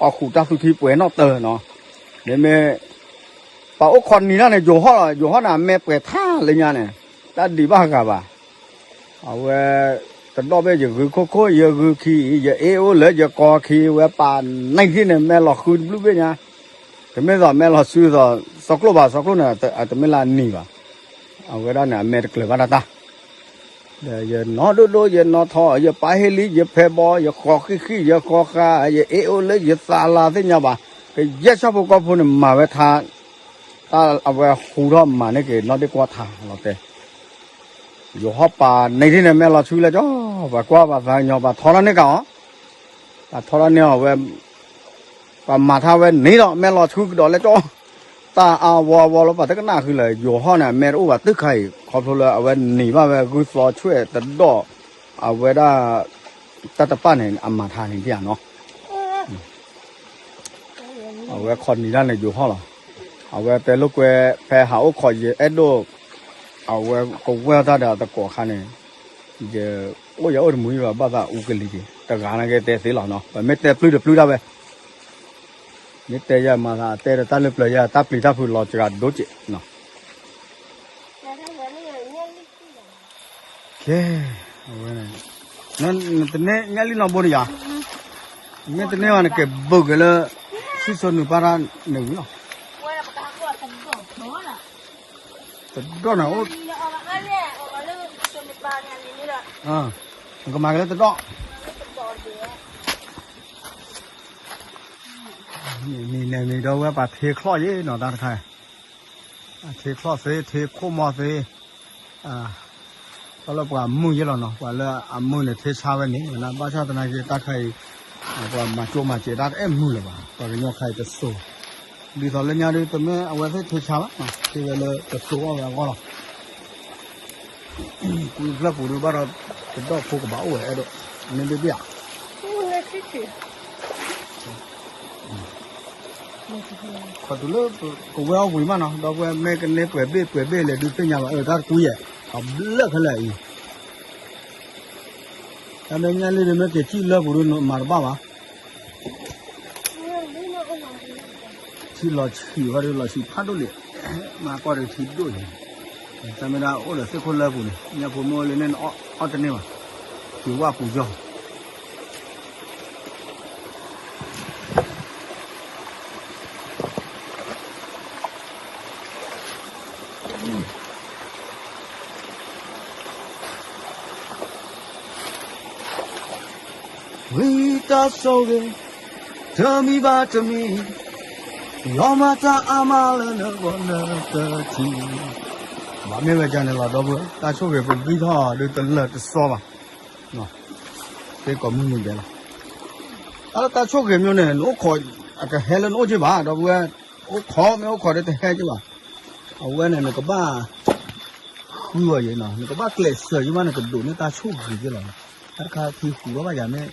အီၣ်ဃူးတၢ်သူၣ်ထံပှဲၤနီၣ်တၢၢ်နီၤ, မ့မ့ၢ် ပှၤအိၣ်ခိးနံၤတၢ်န့ၣ် ယိၤဟီၣ်လီၤ ယိၤဟီၣ်န့ၣ် အမဲာ်ပှဲၤထါလၢညါန့ၣ် တၢ်ဒံးဘၣ်ဂၤဘၣ် အဝဲ တဒီၣ်ဘ့ၣ်ယဂုာ်ခိၣ်ခိၣ် ယဂုာ်ခံ ယအ့ၣ်အိၣ်လၢယကီၢ်ခံ ဝဲပာ်နံၤထံၣ်န့ၣ် မဲာ်လီၤဃုတဘျုးဘ့ၣ်ညါ, တမ့ၢ်သိးမဲာ်လီၤဆူသိး စီကျိၣ်ဘၣ် စီကျိၣ်န့ၣ် တမ့ၢ်လၢအနံၤဘၣ်, အဝဲဒၣ်န့ၣ် အမဲာ်တကျၢၤဘၣ်တၢ်တၢ် ဒီးယနီၢ်ဒိၣ်ဒိၣ် ယနီၢ်ထီ ယပာ်ဟ့ၣ်လံ ယဖဲဘီ ယဃီဃံဃံ ယဃီဃာ ယအ့ၣ်အိၣ်လၢယသးလါသ့ၣ်ညါဘၣ်, ကယဲၢ်ဆၣ်ဖိကီၢ်ဖိန့ၣ် မၤဝဲထါ တၢ်အဝဲဟူထီၣ်မၤန့ၢ်က့ၤ နီၢ်ဒ့ကွီၢ်ထါလီၤတဲ ယိၤဟီၣ်ပာ်နံၤထံၣ်န့ၣ် မဲာ်လီၤဆူလၢကၠီ ပှၤကွၢ်ပှၤသးကညီၤ ပှၤထီထီၣ်န့ၢ်ကၤအီၤ, ပှၤထီထီၣ်န့ၢ်အီၤဝဲ ပှၤမၤထါဝဲန့ၣ်ဒီး မဲာ်လီၤဆူကဒီးလၢကၠီ, တၢ်အါဝီအဝီလၢပှၤတကနၣ်ဃုလၢာ် ယိၤဟီၣ်န့ၣ် အမဲာ်တအိၣ်ဘၣ်တုၤခါအံၤ ခီဖျိလၢအဝဲနံၤဘၣ်ဝဲ ဂုၢ်သီဆွဲၣ်တဒီၣ် အဝဲဒၣ် တၢ်တပၣ်န့ၣ် အမၤထါန့ၣ်ဒ်ဧါနီၤ အဝဲခိးနံၤတၢ်န့ၣ် ယိၤဟီၣ်လီၤ. အဝဲတဲလိာ်ကွဲ ဖဲဟးအိၣ်ခိးယအဲၣ်ဒိး အဝဲကဝဲၢ်တၢ်ဒီးတကိးခါန့ၣ် ယအိၣ်ယအိၣ်တမူယဘၣ် ဘၣ်သးအူကလံၤက့ၤ တဂၤနာ်က့တဲသ့လီၤနီၤ ပမ့ၢ်တဲပျုၢ်တပျုၢ်ဒၣ်ဝဲ မ့ၢ်တဲယၤမၤသးအတဲဒီးတၢ်လၢပျၢၤယၤ တၢ်ပျံၤတၢ်ဖုးလီၤစှၤဒိၣ်က့ၤနီၤ ကဲ အဝဲ နတန့ၢ်ညၣ်လံနီၢ်ဘိန့ၣ်ယၤ မ့ၢ်တန့ၢ်ဘၣ်နက့ၤဘုးက့ၤလၢ ဆံစိနုာ်ပၢ်တၢ်န့ၣ်ဝံၤလီၤ တဒီၣ်န့ၣ်အိၣ် နကမၤက့ၤလၢတဒီၣ် နံၤန့ၣ်မံၤဒီးဝဲပှၤထ့ချီၣ်ယ့ၣ်နီၤတၢ်တခါ အထ့ချီၣ်သ့ ထ့ခိၣ်မီၢ်သ့ တၢ်လၢပှၤမုၢ်ယ့ၣ်လီၤနီၤ ပှၤလၢအမုၢ်န့ၣ်ထ့ဆါဝဲန့ၣ် ဘၣ်ဆၣ်သနာ်က့တၢ်ခါအံၤ ပှၤမၤကၠိမၤစဲးတၢ်တအဲၣ်မုၢ်လၢၤဘၣ် ပှၤကညီခါအံၤတစိၤ ဒ်သိးလၢညါဒ်တမ့ၢ်အဝဲသ့ၣ်ထ့ဆါဘၣ် ထ့ဝဲလၢတစိၤအီၣ်ဝဲအဂီၢ်လီၤ ကွံဖျၢၣ်ပူၤဒုးဘၣ်ဒီး တဒီၣ်ဖိကဘၣ်အိၣ်ဝဲအဲၣ်ဒိး မ့ၢ်ဘ့ၣ်ဘ့ၣ်ဧါ ခီတုၤလၢကဝဲၢ်အီၣ်ဝံၤမးနီၤ ဒီပုၢ်ဝဲၢ်မ့ၢ်ကန့ၢ်ပှဲၤဘ့ၣ်ပှဲၤဘ့ၣ်လဲၣ်ဒုးသ့ၣ်ညါဘၣ် အၢ တၢ်တကွံယဲၢ် အဘျၢၣ်ခဲလၢာ်အံၤ တၢ်မ့ၢ်ညၣ်လံဒုးမ့ၢ်က့ၤစံၣ်လၢပူၤဒုးမၤတဘၣ်ဘၣ် ထံလီၤဆံးဝဲဒုးလီၤဆံးဖးဒိၣ်လံ မၤကီၢ်ဒုးထံဒိၣ်လံ တၢ်မ့ၢ်ဒၣ်အိၣ်ဒီးသ့ၣ်ခိၣ်လၢပူၤန့ၣ် ညၣ်ဖိမ့ၢ်အိၣ်လၢန့ၣ်အီၣ်တန့ၢ်ဘၣ် က့ၤဝၣ်ပူၤယီၢ် ဝံတၢ်ဆိၣ်ဂ့ၤ တမံၤဘၣ်တမံၤ ယွၤမၤတၢ်အါမးလၢနဂီၢ်လၢတထံၣ် ဘၣ်မ့ၢ်ဝဲဒ်န့ၣ်လီၤ ဒီပုၢ်ဝဲၢ် တၢ်ဆိၣ်ဂ့ၤပဂံၢ်ထီၣ်ဒုးတလၢာ်တစီဘၣ် သ့ကိးမုၢ်နံၤဒဲးလီၤ တၢ်လၢတၢ်ဆိၣ်ဂ့ၤမျိုးန့ၣ် နအိၣ်ခိး အတဟဲလၢနအိၣ်က့ဘၣ် ဒီပုၢ်ဝဲၢ် အိၣ်ခိးမ့ၢ်အိၣ်ခိးဒီးတဟဲက့ဘၣ် အဝဲန့ၣ်နကဘၣ် ဃုအီၤယဲနီၤ နကဘၣ်ကျဲးစၢးယမး နကဒိးန့ၢ်တၢ်ဆိၣ်ဂ့ၤက့လီၤ တၢ်တခါခံဃုာ်ဘၣ်ယၤမ့ၢ်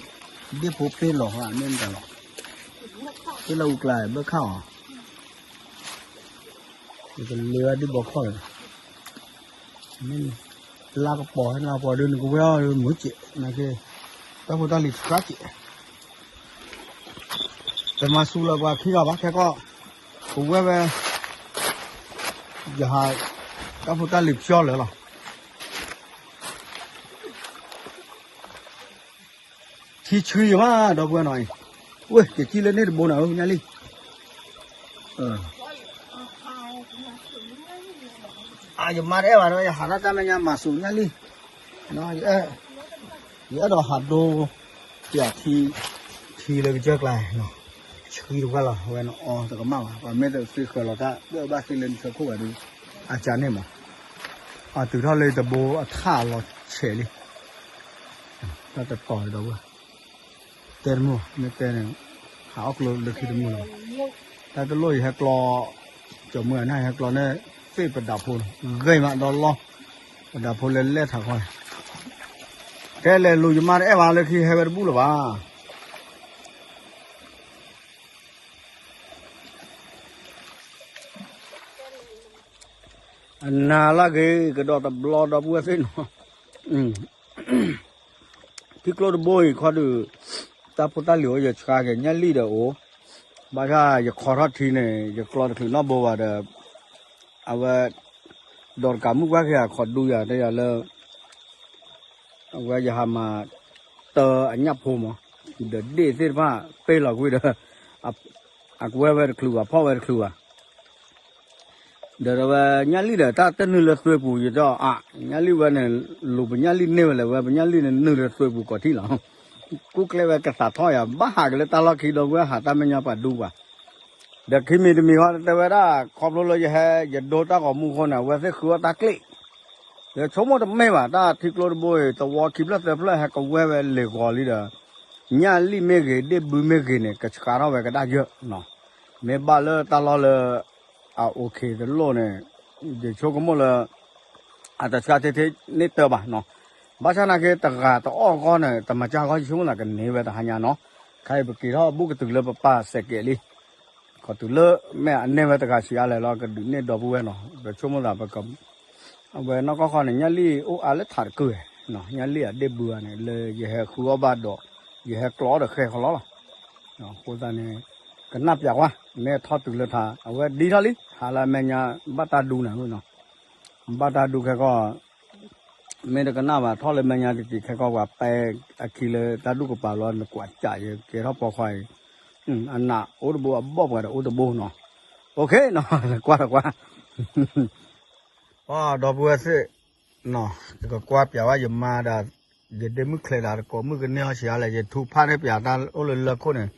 ဒ့ၣ်ဖိပ့ၢ်လီၤဃာ်မ့ၢ်မတၤလီၤ ပ့ၢ်လၢအူကျါဘၢၣ်ခၣ်အီၤ ယကလဲၤဝဲဒ်ဘီခီၣ်န့ၣ်, လါကပီၤ လါကပီၤဒုး နကဝဲအီၤဒုး မုာ်စဲး နာ်က့, တၢ်ဖိတၢ်လံၤဆှါစဲး, တမၤဆူၣ်လၢပှၤခံဂၤဘၣ် ခဲကီၢ်, ကဝဲဝဲ, ယဟး, တၢ်ဖိတၢ်လံၤဖျီလၢာ်လီၤ. ထံဆှံယမး ဒီပုၢ်ဝဲၢ်နီၤအံၤ, ဝဲ ယကံၣ်လၢန့ၣ်တဘိနီၤ ညၣ်လံၣ်, ယမါတအဲၣ်ဘၣ်ဒီး ယဟးထီၣ်တၢ်မဲာ်ညါမၤစူၤညၣ်လံၣ်, ယအဲၣ်ဒိးဟးဒိ, ယထံ, ထံလၢကစၢၢ်ကျါ, ဆှံတဝဲလီၤ အဝဲနအီတကမၣ်ဘၣ် ပှၤမ့ၢ်တသ့ဃၢၤလီၤတၢ် ဘၣ်သ့လၢနဆၢခိၣ်ဘၣ်ဒုး, အကၢန့ၣ်မး, အတုၤထီၣ်လၢတဘိအထၣ်အလီၤဆဲးလံ, တၢ်တတီၤဒီပုၢ်ဝဲၢ် တဲတမုာ် မ့ၢ်တဲန့ၣ်, ဟးအီၣ်ကျိလၢခံတမုာ်လီၤ, တၢ်တလိၣ်ယဟဲကျီ, ကၠီၤမုၢ်အနၢ်ဟဲကျီန့ၣ်, သ့ၣ်ပဒးဖိန့ၣ် ဂ့ၤမးဒီလီၢ်, ပဒးဖိလဲၤလဲၢ်ထးခီန့ၣ်, တဲလဲၤလူၤယမါတအဲၣ်ဘၣ်လၢခံဟဲဝဲတဘူၣ်လၢၤဘၣ်. အနၤလၢဂ့ၤကဒီးတဘျီဒီပုၢ်ဝဲၢ်သ့ၣ်နီၤ, ထံကျိတဘိအံၤခီဒုး, တၢ်ဖိတၢ်လံၤအိၣ်ယဆှါက့ၤ ညၣ်လံၣ်ဒီးအိၣ်, ဘၣ်ဆၣ်ယခီထီၣ်ထံန့ၣ် ယကျီတချုးနီတဘိဘၣ်ဒီး, အဝဲ, ဒီးတကးမုၣ်ကွၢ်က့ၤအခီဒူယၤတဲယၤလၢ အဝဲယဟးမၤ, တၢအညၣ်ဖိမး, ဒီးဒ့ၣ်သ့ၣ်တဖၣ်ပ့ၢ်လီၤကွံာ်ဒီး, အကဝဲဝဲတချုးဘၣ် ဖီၣ်ဝဲတချုးဘၣ်, ဒီးဝဲညၣ်လံၣ်ဒီးတၢ်တနုာ်လၢသွ့ပူၤယတီၢ်အါ, ညၣ်လံၣ်ဝဲန့ၣ်, လူၤပညၣ်လံၣ်န့ၢ်ဝဲလဲၣ် ဝဲပညၣ်လံၣ်န့ၣ်နုာ်လၢသွ့ပူၤကိးထံၣ်လီၤ, ကူၣ်ကျဲဝဲကသးထီၣ်ယၤ ဘၣ်ဟးက့ၤလၢတၢ်လီၢ်ခံဒီပုၢ်ဝဲၢ်ဟးတၢ်မဲာ်ညါပှၤဒူပှၤ ဒီးခံမံၤတမံၤဃီတဲဝဲဒၣ် ခီဖျိလၢယဟဲယဒိတၢ်ဂီၤမူအဃိန့ၣ် အဝဲသ့ၣ်ဃုအီၣ်တၢ်ကျ့ၣ်, ယဆိကမိၣ်တမ့ၢ်ဘၣ် တၢ်ထံကျိတဘိအံၤ သဝီခံဖျၢၣ်သၢဖျၢၣ်ဟဲကဝဲဝဲလ့ၤဂီၤလံဒီး, ညၣ်လံၣ်မ့ၢ်ဂ့ၤ ဒ့ၣ်ဘုမ့ၢ်ဂ့ၤန့ၣ် ကဆှါထီၣ်ဝဲကဒၣ်ယၢၢ်, မ့ၢ်ဘၣ်လၢတၢ်လီၢ်လၢ, အအိၣ်ခ့တလိၣ်န့ၣ်, ယဆိကမိၣ်လၢ အတဆှါထဲထဲန့ၣ်တၢ်ဘၣ်နီၤ, ဘၣ်ဆၣ်နာ်က့တဂၤတအီၣ်အဂီၢ်န့ၣ် တမၤစၢ်အဂီၢ် ယဆိကမိၣ်သးကန့ၢ်ဝဲတဟါညါနီၤ, ခဲအံၤပက့ၤထီၣ်ဘူၣ်ကတုၤလၢပပၢ်စဲးကဲးလံ, ခီတုၤလၢမ့ၢ်အနဲၣ်ဝဲတဂၤဆံးအါလဲၣ်လီၤ ကဒုးနဲၣ်ဒီပုၢ်ဝဲၢ်နီၤ ပဆိကမိၣ်သးပက အဝဲနီၢ်ကီၢ်ခီန့ၣ် ညၣ်လံၣ်အိၣ်အါလၢထးတကုၢ်, ညၣ်လံၣ်အဒ့ၣ်ဘုဧါန့ၣ် လၢယဟဲဃုအီၣ်ဘၣ်ဒီး, ယဟဲကျီအီၣ်ဒီးဃဲဃီလီၤလီၤ, အဃိသတးန့ၣ်, ကနၣ်ပျးကွၢ် မ့ၢ်ထီၣ်တုၤလၢထး အဝဲဒ်ထီၣ်လံ ဟးလၢအမဲာ်ညါ ဘၣ်တၢ်ဒူန့ၣ်နီၤ, ဘၣ်တၢ်ဒူခဲကီၢ် မ့ၢ်တကနၣ်ဘၣ်ထီၣ်လၢမဲာ်ညါတက့ၢ်ခဲကီၢ် ပှၤပဲအခံလၢတၢ်ဒူၣ်ကပၤလီၤ နကွၢ်ကးယကဲထီၣ်ပိာ်ခွါအံၤ, အနးအိၣ်တဘိအဘီၣ်ပှၤဒီးအိၣ်တဘိနီၤ, အိၣ်ခ့နီၤ ကွၢ်တကွၢ် ဒီပုၢ်ဝဲၢ်သ့ၣ်, ယကကွၢ်ပျးဝဲယမါဒီး, ယဒ့မုၣ်ချဲးဒီးတကိးမုၣ်ကန့ၢ်အီၣ်ဆံးအါလဲၣ် ယထူဖးန့ၢ်ပျးတၢ်အိၣ်လၢလၢခိၣ်န့ၣ်,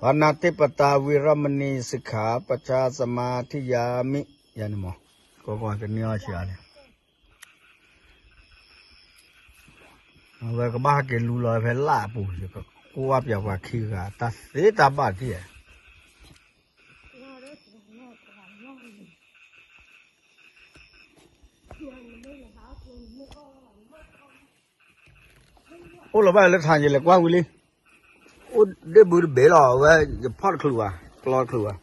ပၤနါတ့ၢ်ပတၢ်ဝံၤရမနံၤစခါ ပဆါစမါထံယါမံၣ် ယၤန့ၣ်မး, ကီကီကန့ၢ်အီၣ်ဆံးအါလဲၣ် အဝဲကဘၣ်ဟဲက့ၤလူလီၤဖဲလၢ်အပူၤ ယကကွၢ်ပျးပှၤခံဂၤ တၢ်သ့တၢ်ဘၣ်တက့ၢ်. အိၣ်လီၤဘၣ်လၢထးယလဲၤကွၢ်ဝံၤလံ, အိၣ်ဒ့ၣ်ဘုတဘ့ၣ်လီၤ အဝဲယဖီၣ်တချုးဘၣ် ကျီတချုးဘၣ်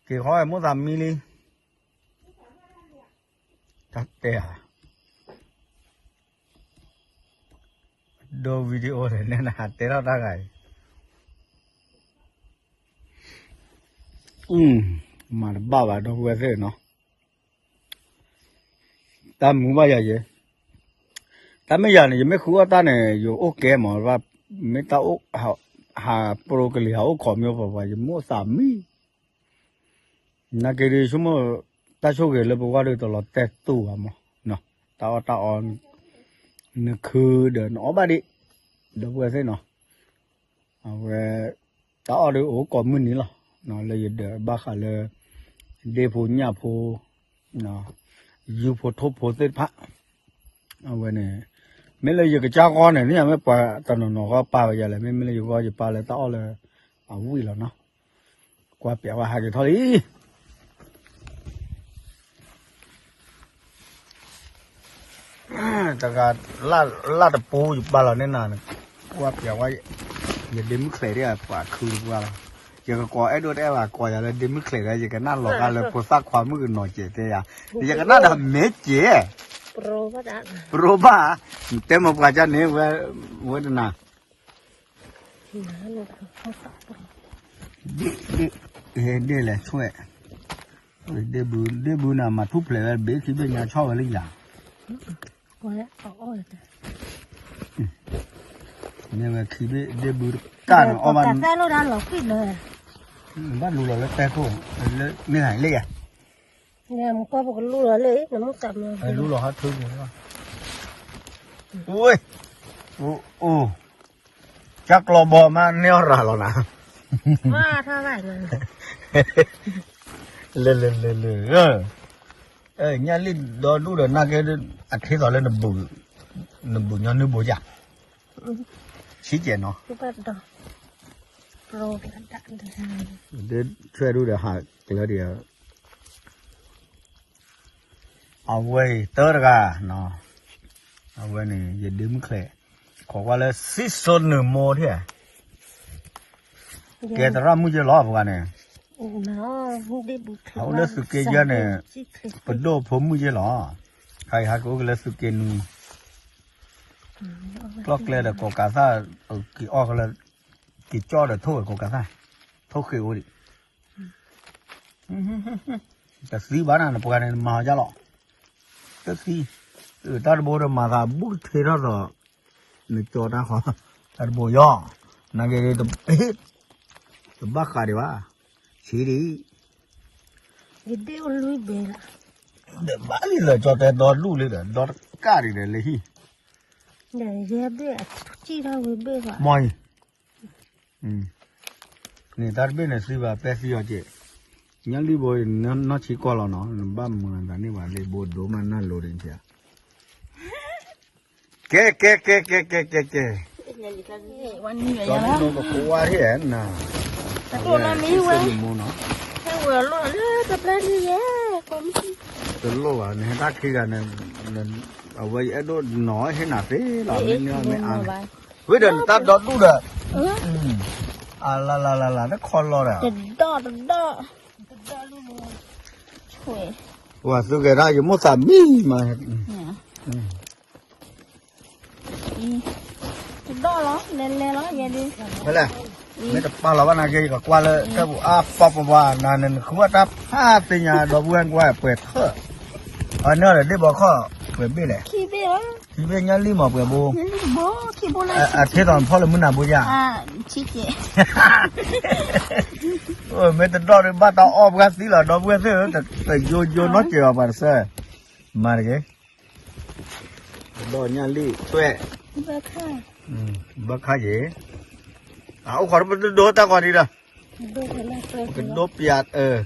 က့ၤဃီဝဲ မိၣ်သးမံလံ, တၢ်တဲဧါ, ဒိ video န့ၣ် နဟးတဲထီၣ်တၢ်ဂၤအံၤ, မၤတဘၣ်ဘၣ် ဒီပုၢ်ဝဲၢ်သ့ၣ်နီၤ တၢ်မူဘၣ်ယၤယဲ, တၢ်မ့ၢ်ယၤန့ၣ် ယမ့ၢ်ဃုအီၣ်တၢ်န့ၣ် ယအိၣ်ကဲမး, မ့ၢ်တၢ်အိၣ်, ဟးပရိကလံၤ ဟးအိၣ်ခိးမ့ၢ်အိၣ်ပှၤပှၤ ယမိၣ်သးမံ, နာ်က့ဒီး ဆိကမိၣ်, တၢ်ဆိၣ်ဂ့ၤလၢပဂီၢ်ဒီးတလီၤတဲာ်တူာ်ဘၣ်မး, တၢ်အီၣ်တၢ်အီ, နခုဒီးနအီၣ်ဘၣ်ဒံး, ဒီပုၢ်ဝဲၢ်သ့ၣ်နီၤ, အဝဲ, တၢ်အီၣ်ဒီးအိၣ်ကိးမုၢ်နံၤလီၤ, လၢယဒၢးဘၣ်ဃးလၢ, ဒ့ၣ်ဖိညၣ်ဖိ, ယူၢ်ဖိထိၣ်ဖိသ့ၣ်တဖၣ်, အဝဲန့ၣ်, မ့ၢ်လၢယကစၢ်ဂီၢ်န့ၣ် မ့ၢ်ယမ့ၢ်ပှၤတနီၤနီၤဂီၢ်ပာ်ဝဲယၤလဲၣ် မ့မ့ၢ်လၢယဂီၢ်ယပာ်လၢတၢ်အီၣ်လၢ, အဝံၣ်လီၤနီၤ, ကွၢ်ပျးဝဲဟးက့ၤထီၣ်လံ တဂၤ, လၢ်တပူၤယပာ်လီၤန့ၢ်နၤန့ၣ်, ကွၢ်ပျးဝဲ, ယဒ့မုၣ်ချဲးဒ်ပှၤခုတပှၢ်လီၤ. ယကကိးအဲၣ်ဒိးတအဲၣ်ဘၣ်ကိးယၤလၢဒ့မုၣ်ချဲးဒီး ယကနၣ်လီၤဂာ်လၢဖိသၣ်ခွါမုၣ်ကနီၤစဲးတဲယၤ, ယကနၣ်ဒီးမ့ၢ်စဲး, ပရိဘၣ်, တဲမ့ၢ်ပှၤကန့ၣ်, ဝဲတနၤ, ဒ့လဲၤဆွဲၣ်, ဒ့ဘုနၤမၤထူၣ်ဖျဲးဝဲတဘ့ၣ်ခံဘ့ၣ်ညါဆီၣ်ဝဲလၢယၤ မ့ၢ်ဝဲခံဘ့ၣ် ဒ့ဘုတကၣ်န့ၣ်အီၣ်ဘၣ်, ဘၣ်လူလီၤလၢတဲခိၣ်, လၢမ့ၢ်ဂၤလၢယၤ, လူလီၤဟးထူန့ၣ်, အိ, အိ, ကၢ်ကျီဘီမးန့ၢ်အီၣ်ရၤလီၤနၤ, လၢလၢလၢလၢ ညၣ်လံၣ်ဒီဒူၣ်ဒီးနာ်က့, အထ့သိးလၢ နဘုၣ်ညီနုၢ်ဘိယၣ်, ဆံးကဲးနီၤ, ဒ်ဆွဲၣ်ဒူၣ်ဒီးဟးကျၢၤဒံး, အဝဲအံၤတၢ်တဂၤ, အဝဲန့ၣ် ယဒ့မုၣ်ချဲး, ခိးကွၢ်လၢစံၣ်စိနုာ်မိၢ်ထံၣ်, ကဲသရၣ်မုၣ်က့လီၤပှၤန့ၣ်, အအိၣ်လၢသုးက့ယဲၢ်န့ၣ်, ပဒိၣ်ဖိမုၣ်က့လီၤ, ခါအံၤဟးက့ၤအိၣ်က့ၤလၢသုးက့နွံ, ကျီၢ်ကျဲဒီးကိးကးသၣ်, က့ၤအီၣ်ကလၢ, က့ၤကၠီၣ်ဒီးထိၣ်ဝဲကိးကးသၣ်, ထိၣ်ဃ့ၢ်အိၣ်ဒံး တသံဘၣ်နၤ နပှၤန့ၣ် နမၤအီၤယါလီၤ, တသံ, တၢ်တဘိဒီးမၤသးဘူၣ်ထ့ထီၣ်သိး, နကၠီတၢ်ဃီ, တၢ်တဘိယီၤ, နာ်က့, တဘၣ်ဃးဒံးဘၣ်, ဆံးဒံး, ယဒ့အိၣ်လွံၢ်ဘ့ၣ်လီၤ, ဒီးဘၣ်လံလၢကၠီတဲဒီဒူၣ်လံဒီး ဒီတကၣ်ဒံးဒီးလၢဟံၣ်, မီၢ်အံၤ န့ၣ်တၢ်တဘ့ၣ်န့ၣ်သံဘၣ် ပဲသံအီၤက့ၤ, ညၣ်လံၣ်ဘိ နီၢ်ဆံကီၢ်လီၤနီၤ နဘၣ်မၤသးန့ၢ်ဘၣ်လံ ဘိဒိမးနၢ်လိၤဒံး, ကဲ ကဲ ကဲ ကဲ ကဲ ကဲ ကဲ, ကီၢ်မုၢ်နိကကွၢ်ထံၣ်နၤ, အဝဲ တလိၣ်ဘၣ် နဟဲတၢ်ခံဂၤန့ၣ်, အဝဲယအဲၣ်ဒိးနီၤဟ့ၣ်နၤသ့လီၤ မ့ၢ်န့ၢ်မ့ၢ်အါ, ဝံၤဒီးနတၢ်ဒီဒူၣ်ဒီး, အလၤလၤလၤလၤ တခီလီၤဒီး, ပှၤသုးကဲထီၣ် ယမိၣ်သးမံမး, တဒီၣ်လီၤ လဲၤလဲၤလီၤ ယဲဒုး, ဖဲလဲၣ်, မ့ၢ်တပာ်လီၤဘၣ်နာ်က့ ယကကွၢ်လၢတၢ်ပူၤအါပီပီပီ နၤန့ၣ် နဃုဝဲတၢ်ဖးသ့ၣ်ညါ ဒီပုၢ်ဝဲၢ်ကွၢ်ပှဲၤထၢၣ်, အန့ၣ်ဒီးဒ့ၣ်ဘီခီၣ် ပှဲၤဘ့ၣ်လဲၣ်, ခံဘ့ၣ်ညၣ်လံၣ်မး ပှဲၤဘိ, အထ့သိးနဖီၣ်လၢမုၢ်နၤဘိယါ, မ့ၢ်တဒီၣ်ဒီးဘၣ်တၢ်အီၣ်ပှၤသံလီၤ ဒီပုၢ်ဝဲၢ်သ့ၣ်ဧၢ, တယိယိနီတစဲးဘၣ်ပှၤတစဲး, မၤတက့ၢ် ကဒီးညၣ်လံၣ်ထွဲ, ဘၣ်ခါယ့ၣ်, အိၣ်ခိးတဒိတၢ်ဂီၤဒံးဒီး, ကဒိပျး,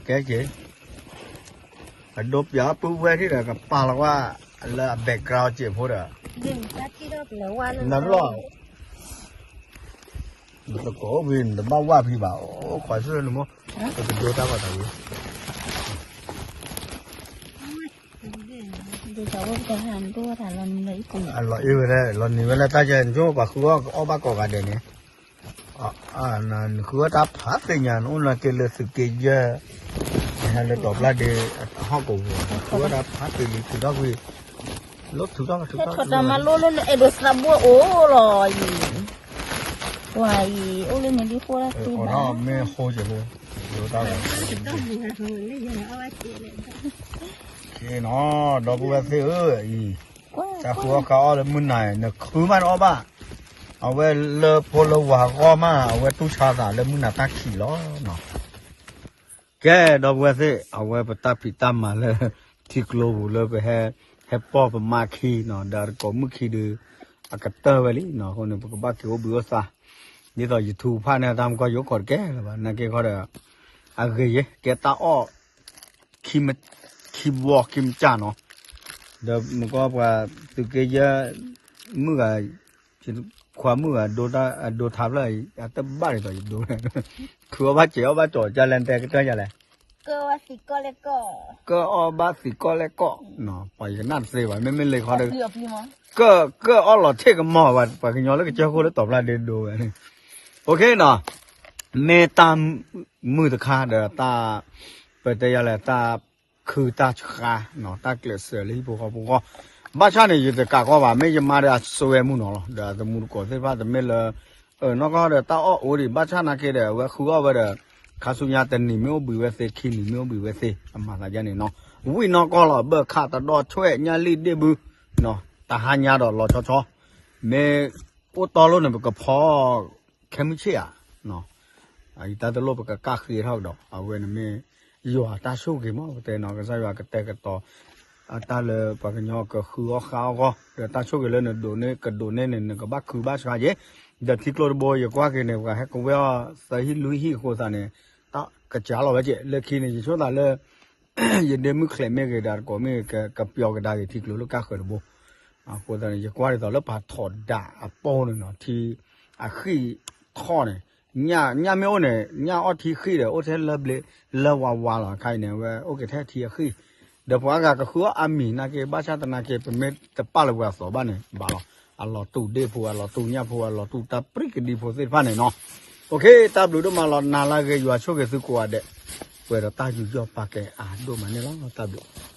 ကဲက့ၢ်, ကဒိပျးပုၢ်ဝဲၢ်ထံၣ်ဒီး ကပာ်လီၤဝဲလၢအ background စဲးဖိဒီး, နလီၢ် နတကိးအိၣ်ဖံ နတဘၣ်ဝၣ်ဖံဘၣ်, အိၣ်ခိးဆူနမိၢ်, ပကဒိတၢ်ဂီၤတၢ်ဝံၤ အလီၤအ့ၣ်ဝဲဒၣ် လီၤနံၤဝဲလၢတၢ်ယဲ နဆိပာ်ဃုအီၣ် အီၣ်ဘၣ်ကိးဂၤဒဲးန့ၣ်, နဃုအီၣ်တၢ်ဖးသ့ၣ်ညါ နအိၣ်နာ်က့လၢသုးက့ယဲၢ်, နဟဲလၢတီၤပျၢ်ဒ့ အဟီၣ်ကဝီၤ နဃုအီၣ်တၢ်ဖးသ့ၣ်လံ ထုးထီၣ်ကွံာ်, လီၤထုးထီၣ်ထုးထီၣ် မၤလိလၢနအဲၣ်ဒိးသးဘိအိၣ်လီၤအံၤ, ပှၤအံၤ အိၣ်လၢန့ၣ်ဒ်ဃိတၢ်သ့ဘၣ်, မ့ၢ်ဃိစဲးဖိ, တၢ်ဂီၤ က့နီၤ ဒီပုၢ်ဝဲၢ်သ့ၣ်ဧၢ, အံၤ တၢ်ဃုအီၣ်ဃုအီၣ်လၢမုၢ်နၤ နခုမးတအီၣ်ဘၣ်, အဝဲလၢဖိလၢဝၤဂီၢ်မး အဝဲတူၢ်ဆါသးလၢမုၢ်နၤတၢ်ခံးလီၤနီၤ, ကဲ ဒီပုၢ်ဝဲၢ်သ့ၣ် အဝဲပတၢ်ဖံးတၢ်မၤလၢ ထံကျိပူၤလၢပဟဲ, ဟဲပိာ်ပမါခံနီၤ ဒီးတကိးမုၣ်ခံဒုး, အကတၢၢ်ဝဲလံနီၤ အဃိန့ၣ် ပကဘၣ်က့ၤအိၣ်ဘှံးအိၣ်သါ, ဒ်သိး YouTube ဖၣ်န့ၣ် တၢ်မကီယိခိးတကဲလၢၤဘၣ် နာ်က့ခီဒီး, အဂ့ၤယဲ ကဲတၢ်အီၣ် ခံဘီခံမကၢ်နီၤ, ဒီးမကီပှၤသုးက့ယဲၢ်, မုၣ်ဂၤ, ခွါမုၣ်ဂၤ, အဒိထါဖျၢၣ်အံၤ အတဘၣ်ဒ်သိးယဒိ, ခုအီၣ်ဘၣ်စဲးအီၣ်ဘၣ်ကၠီၤ ကလဲၣ်တဲကတၢၢ်ယလဲၣ်, ကအီၣ်ဘၣ်သံးကီၢ်လဲၣ်ကီၢ်, ပှၤယကနၣ်တသ့ဘၣ် မ့မ့ၢ်လၢခီဒီး, ကအီၣ်လီၤထ့ၣ်ကမီၤဘၣ် ပှၤကညီလၢကစၢၢ်ခိၣ်လၢတီၤဖျါဒ့ဒိဝဲန့ၣ်, နီၤ, မ့ၢ်တၢ်မုာ်တခါဒီးတၢ် ပတဲယၤလဲၣ် တၢ်ခုတၢ်ဆါနီၤ, တၢ်ကျဲးစၢးလၢဟံၣ်ဖိဃီဖိအဂီၢ်, ဘၣ်ဆၣ်န့ၣ် ယတကးကီဘၣ်, မ့ၢ်ယမါဒီးအစွဲမုာ်နီၤလီၤ, ဒီးအတံၤသကိးသ့ၣ်တဖၣ်တမ့ၢ်လၢ နီၢ်ကီၢ်ဒီးတၢ်အီၣ်အိၣ်ဒံး ဘၣ်ဆၣ်နာ်က့ဒီး အဝဲဃုအီၣ်ဝဲဒီး ခါဆူညါတနံၤမ့ၢ်အိၣ်ဘှံးဝဲသ့ ခံနံၤမ့ၢ်အိၣ်ဘှံးဝဲသ့ အမၤသးဒ်န့ၣ်နီၤ, ဝံၣ်နီၢ်ကီၢ်လီၤ ဘၢၣ်ခးတဒီၣ်ထွဲ ညၣ်လံၣ်ဒ့ၣ်ဘု တဟါညါဒီးလီၤဆီဆီ, မ့ၢ်အိၣ်တီလိာ်န့ၣ် ပကဖီ ခဲမုၢ်ဆ့ၣ်ဧါ, ယတၢ်တလိၣ်ပကကၣ်ဃ့ထီၣ်ကဒီး အဝဲန့ၣ်မ့ၢ် ယွၤတၢ်ဆိၣ်ဂ့ၤမး ပတဲနီၤ ကစၢ်ယွၤကတဲာ်ကတီၤ အတၢ်လၢပှၤကညီကဃုအီၣ်ဃါအီၣ်အဂီၢ် ဒီးတၢ်ဆိၣ်ဂ့ၤလၢနဒိးန့ၢ်ကဒိးန့ၢ်န့ၣ် နကဘၣ်ခုဘၣ်ဆါက့ၤ, ဒီးထံကျိတဘိ ယကွၢ်က့ၤန့ၣ် ပှၤဟဲကဝဲၢ်အီၣ်သၢဟံၣ်လွံၢ်ဟံၣ်အဃိသတးန့ၣ် တၢ်ကစၢ်လီၤဝဲက့ၤ လၢခံန့ၣ် ယဆိသးလၢ ယဒ့မုၣ်ချဲးမ့ၢ်ဂ့ၤ ဒီးတကိးမ့ၢ်ဂ့ၤ ကပျီကဒါက့ၤထံကျိလၢကၢ်ဃၢၤတဘိ, အဃိသတးန့ၣ် ယကွၢ်ဒ်သိးလၢပှၤထီဒါအပီၢ်န့ၣ်နီၤ ထံအဃံၣ်ထီၣ်န့ၣ်, ညၣ်မ့ၢ်အိၣ်န့ၣ် ညၣ်အီၣ်ထံဃံၣ်ဒီး အိၣ်ထဲလၢဘျ့လၢဝါဝါလီၤ, အခါအံၤန့ၣ် အဝဲအိၣ်က့ၤထဲထံအဃံၣ်, ဒီးပှၤအါဂၤကဃုအီၣ်အါမံၤနာ်က့ ဘၣ်ဆၣ်သနာ်က့ ပမ့ၢ်တပာ်လၢပှၤအသိးဘၣ်န့ၣ် ဘၣ်လီၤ, အလီၤတူာ်ဒ့ၣ်ဖိ အလီၤတူာ်ညၣ်ဖိ အလီၤတူာ်တၢ်ပြံကဒံဖိသ့ၣ်တဖၣ်န့ၣ်နီၤ, တၢ်ဘျုးဒိၣ်မးလီၤ နၤလၢအဂ့ၤ ယွၤဆိၣ်ဂ့ၤသုကိးဂၤဒဲး, ပှဲၤဒီးတၢ်ယူးယီၣ်ပာ်ကဲအါဒိၣ်မးန့ၣ်လီၤ တၢ်ဘျုး